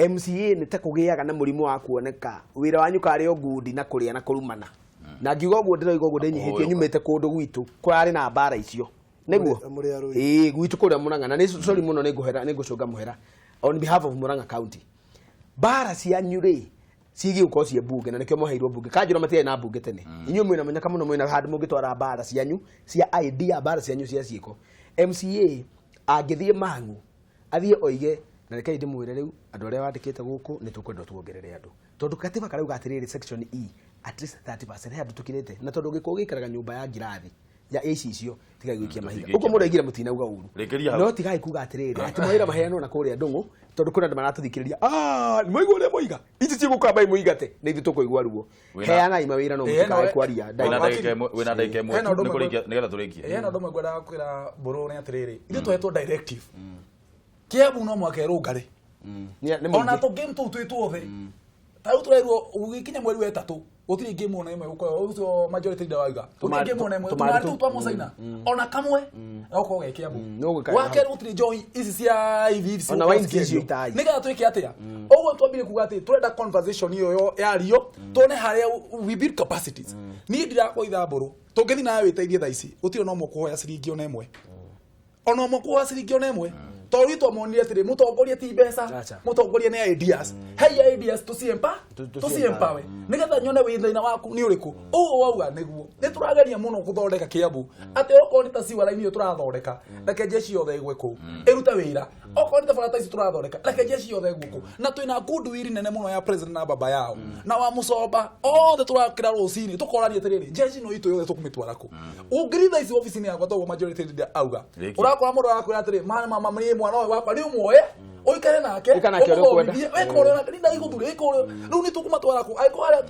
MCA nĩ ta kũgĩaga na mũrimũ wa kuoneka wĩra wanyu karĩ o ngundi na kũrĩa na kũrumana, na ngiuga ũguo ndĩroiga ũguo ndĩnyihĩtie. Kũhũyũka. Nyumĩte kũndũ gwitũ kũrarĩ na mbara icio nĩguo. Mũrĩ arũi. Ĩĩ, gwitũ kũrĩa Mũrang'a, na nĩ sorry mũno, nĩ ngũhera, nĩ ngũcũnga mũhera on behalf of Murang'a County. Mbara cianyu rĩ ciĩgiĩ gũkorwo ciĩ mbunge, na nĩkĩo mwaheirwo mbunge. Kanjũra matiarĩ na mbunge tene. Inyuĩ mwĩna mũnyaka mũno, mwĩna handũ mũngĩtwara mbara cianyu cia idea, mbara cianyu cia ciĩko. MCA angĩthiĩ Mang'u athiĩ oige, na rekei ndĩmwĩre rĩu, andũ arĩa wandĩkĩte gũkũ nĩ tũkwenda tuongerere andũ, tondũ katiba karauga atĩrĩrĩ, section E, at least 30%. He andũ tũkirĩte, na tondũ gĩkũyũ gĩikaraga nyũmba ya ngirathi. Ya icicio tigai gwikia mahiga uguo mũraigire mũtinauga ũru no tigai kuga atĩrĩrĩ atĩ mawĩra maheanwo na kũrĩa ndũng'ũ tondũ kwĩna andũ maratũthikĩrĩria nĩ mwaigua ũrĩa moiga ici cigũkamba imũigate na ithuĩ tũkũigua ruo heanai mawĩra no mũtikae kwaria wĩna ndagĩka ĩmwe nĩgetha tũrĩkie. Hena ũndũ ũmwe ngwendaga kwĩra Mbũrũ nĩ atĩrĩrĩ, ithuĩ tũhetwo directive Kiambu no mwaka ĩrũngare ona tũ game tũu twĩ tuothe ta rĩu tũrerwo gũgĩkinya mweri wa ĩtatũ gũtirĩ game ona ĩmwe gũkorwo ũcio majority leader wauga gũtirĩ game ona ĩmwe tũmari tũu twa Mũcaina ona kamwe gagũkorwo ge Kiambu. Wa kerĩ gũtirĩ njohi ici cia ivi ici nĩgetha twĩke atĩa ũguo twambire kuga atĩ tũrenda conversation ĩyo yario tuone harĩa we build capacities. Niĩ ndirakũitha Mbũrũ tũngĩthiĩ nawe wĩteithie thaa ici gũtirĩ ona ũmwe ũkũhoya ciringi ona ĩmwe ona ũmwe ũkũhoya ciringi ona ĩmwe tondũ itũ twamonire atĩrĩ mũtongoria ti mbeca mũtongoria nĩ ideas hei ideas tũciempower nĩgetha nyone wĩ thĩna waku nĩ ũrĩkũ ũguo wauga nĩguo nĩ tũrageria mũno gũthondeka Kiambu atĩ okorwo nĩ ta sewer line ĩyo tũrathondeka reke jeshi yothe ĩgwe kũu ĩrute wĩra okorwo nĩ ta barabara ici tũrathondeka reke jeshi yothe ĩgwe kũu na twĩna goodwill nene mũno ya president na baba yao na wa Mũcomba othe tũrakĩra rũcinĩ tũkorania atĩrĩrĩ jeshi no itũ yothe tũkũmĩtwara kũ ũngĩritha thaa ici obici-inĩ yakwa toguo majority leader auga ũrakora mũndũ arakwĩra atĩrĩ mama mwana ũyũ wakwa rĩu muoye ũikare nake ũmũthomithie wĩka ũrĩa ũrenda ndagĩgũthure wĩka ũrĩa rĩu nĩ tũkũmatwara kũ angĩkorwo harĩa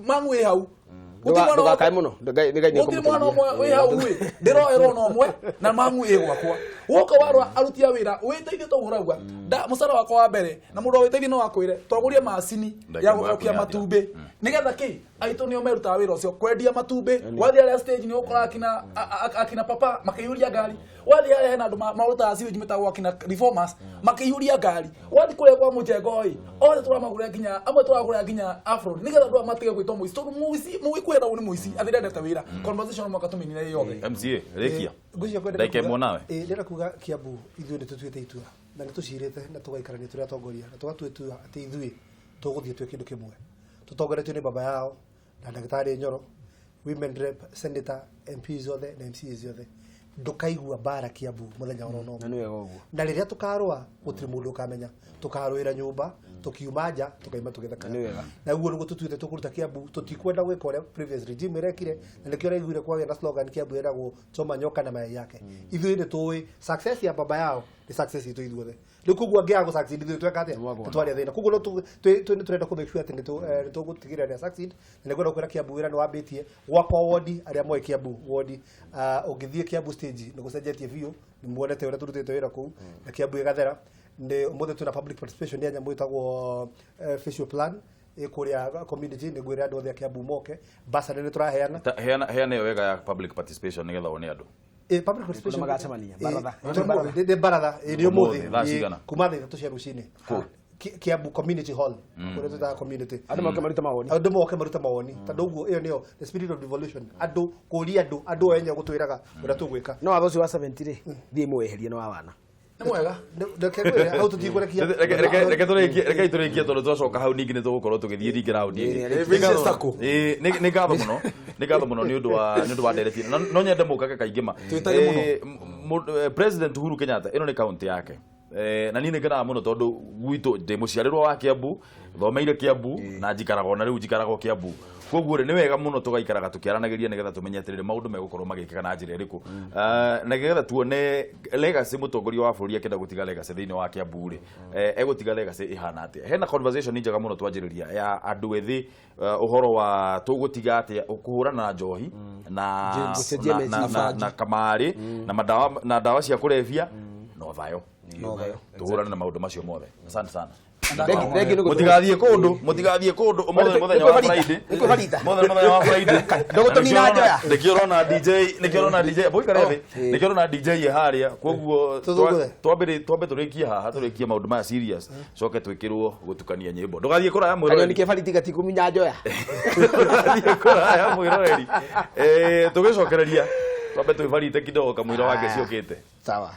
mang'u ĩ hau ndũgakae mũno gũtirĩ mwana ũmwe wĩ hau ĩ ndĩroerwo na ũmwe na mang'u ĩ gwakwa woka warora aruti a wĩra wĩteithie toguo ũrauga mũcara wakwa wa mbere na mũndũ wa wĩteithie no akwĩre twagũrie macini ya gũtherũkia matumbĩ nĩgetha kĩ aitũ nĩo merutaga wĩra ũcio kwendia matumbĩ wathiĩ harĩa stage nĩ ũkora akina papa makĩiyũria ngari wathiĩ harĩa hena andũ marutaga sewage metagwo akina reformers makĩiyũria ngari wathiĩ kũrĩa kwa mũjengo ĩ othe tũramagũrĩra nginya amwe tũragũrĩra nginya afro nĩgetha andũ aya matige gwĩtwo mũici tondũ mũici mũgĩkwĩra nĩ mũici atĩ ndendete wĩra conversation mwaka tũmĩnine yothe. MCA rĩkia ndagĩka ĩmwe nawe. Ndĩrenda kuga Kiambu ithuĩ nĩ tũtuĩte itua na nĩ tũcirĩte na tũgaikarania tũrĩ atongoria na tũgatua itua atĩ ithuĩ tũgũthiĩ twĩ kĩndũ kĩmwe tũtongoretio nĩ baba yao na ndagĩtarĩ Nyoro, women rep, senator, MPs othe na MCAs othe ndũkaigua mbara Kiambu mũthenya oro no na rĩrĩa tũkarũa gũtirĩ mũndũ ũkamenya tũkarũĩra nyũmba tũkiuma nja tũkaima tũgĩthekaga na ũguo nĩguo tũtuĩte tũkũruta Kiambu tũtikwenda gwĩka ũrĩa previous regime ĩrekire na nĩkĩo ũraiguire kwagĩa na slogan Kiambu ĩragwo choma nyoka na mayai yake. Ithuĩ nĩ tũĩ success ya baba yao nĩ success itũ ithuothe rĩu koguo angĩaga gũ succeed ithuĩ tweka atĩa tũtwaria thĩna koguo no tũrenda kũ make sure atĩ nĩ tũgũtigĩrĩra nĩ succeed na nĩngwenda kwĩra Kiambu wĩra nĩ wambĩtie gwakwa wodi arĩa moĩ Kiambu wodi ũngĩthiĩ Kiambu stage nĩ gũcenjetie biũ nĩ muonete ũrĩa tũrutĩte wĩra kũu na Kiambu ĩgathera nĩ ũmũthĩ twĩna public participation ya nyamũ ĩtagwo facial plan ĩkũrĩa community nĩ ngwĩra andũ othe a Kiambu moke bursary nĩ tũraheana heana ĩyo wega ya public participation nĩgetha wone andũ public participation magacemania baratha nĩ baratha nĩ ũmũthĩ kuma thaa ithatũ cia rũcinĩ Kiambu community hall kũrĩa twĩtaga community andũ moke marute mawoni andũ moke marute mawoni tondũ ũguo ĩyo nĩyo the spirit of devolution andũ kũria andũ andũ enyewe gũtwĩraga ũrĩa tũgwĩka no watho ũcio wa 70 rĩ thiĩ mũweherie nĩ wa wana nĩ mwega reke tũrĩkie tondũ twacoka hau ningĩ nĩ tũgũkorwo tũgĩthiĩ rĩngĩ raundi ĩngĩ nĩ ngatho mũno nĩ ngatho mũno nĩ ũndũ wa ndereti no nyende mũkage kaingĩ ma President Uhuru Kenyatta ĩno nĩ kaunti yake na niĩ nĩ ngenaga mũno tondũ gwitũ ndĩ mũciarĩrwo wa Kiambu thomeire Kiambu na njikaraga ona rĩu njikaraga Kiambu koguo rĩ nĩ wega mũno tũgaikaraga tũkĩaranagĩria nĩgetha tũmenye atĩrĩrĩ maũndũ megũkorwo magĩkĩka na njĩra ĩrĩkũ na nĩgetha tuone legacy mũtongoria wa bũrũri akĩenda gũtiga legacy thĩinĩ wa Kiambu rĩ egũtiga legacy ĩhana atĩa hena conversation njega mũno twanjĩrĩria ya andũ ethĩ ũhoro wa tũgũtiga atĩa kũhũrana na njohi na kamarĩ na ndawa cia kũrebia no thayũ tũhũrane na maũndũ macio mothe. Asante sana. Mũtigathiĩ kũndũ mũtigathiĩ kũndũ ũmũthĩ mũthenya wa Friday mũthenya wa Friday ndũgũtũnina njoya nĩkĩo ũrona DJ nĩkĩo ũrona DJ boikare thĩ nĩkĩo ũrona DJ ĩ harĩa koguo twambe tũrĩkie haha tũrĩkie maũndũ maya serious coke twĩkĩrwo gũtukania nyĩmbo ndũgathiĩ kũraya mwĩroreri kanyoni ke bariti gatikũminya njoya ndũgathiĩ kũraya mwĩroreri tũgĩcokereria twambe twĩbarite kidogo kamũira wake ciũkĩte sawa.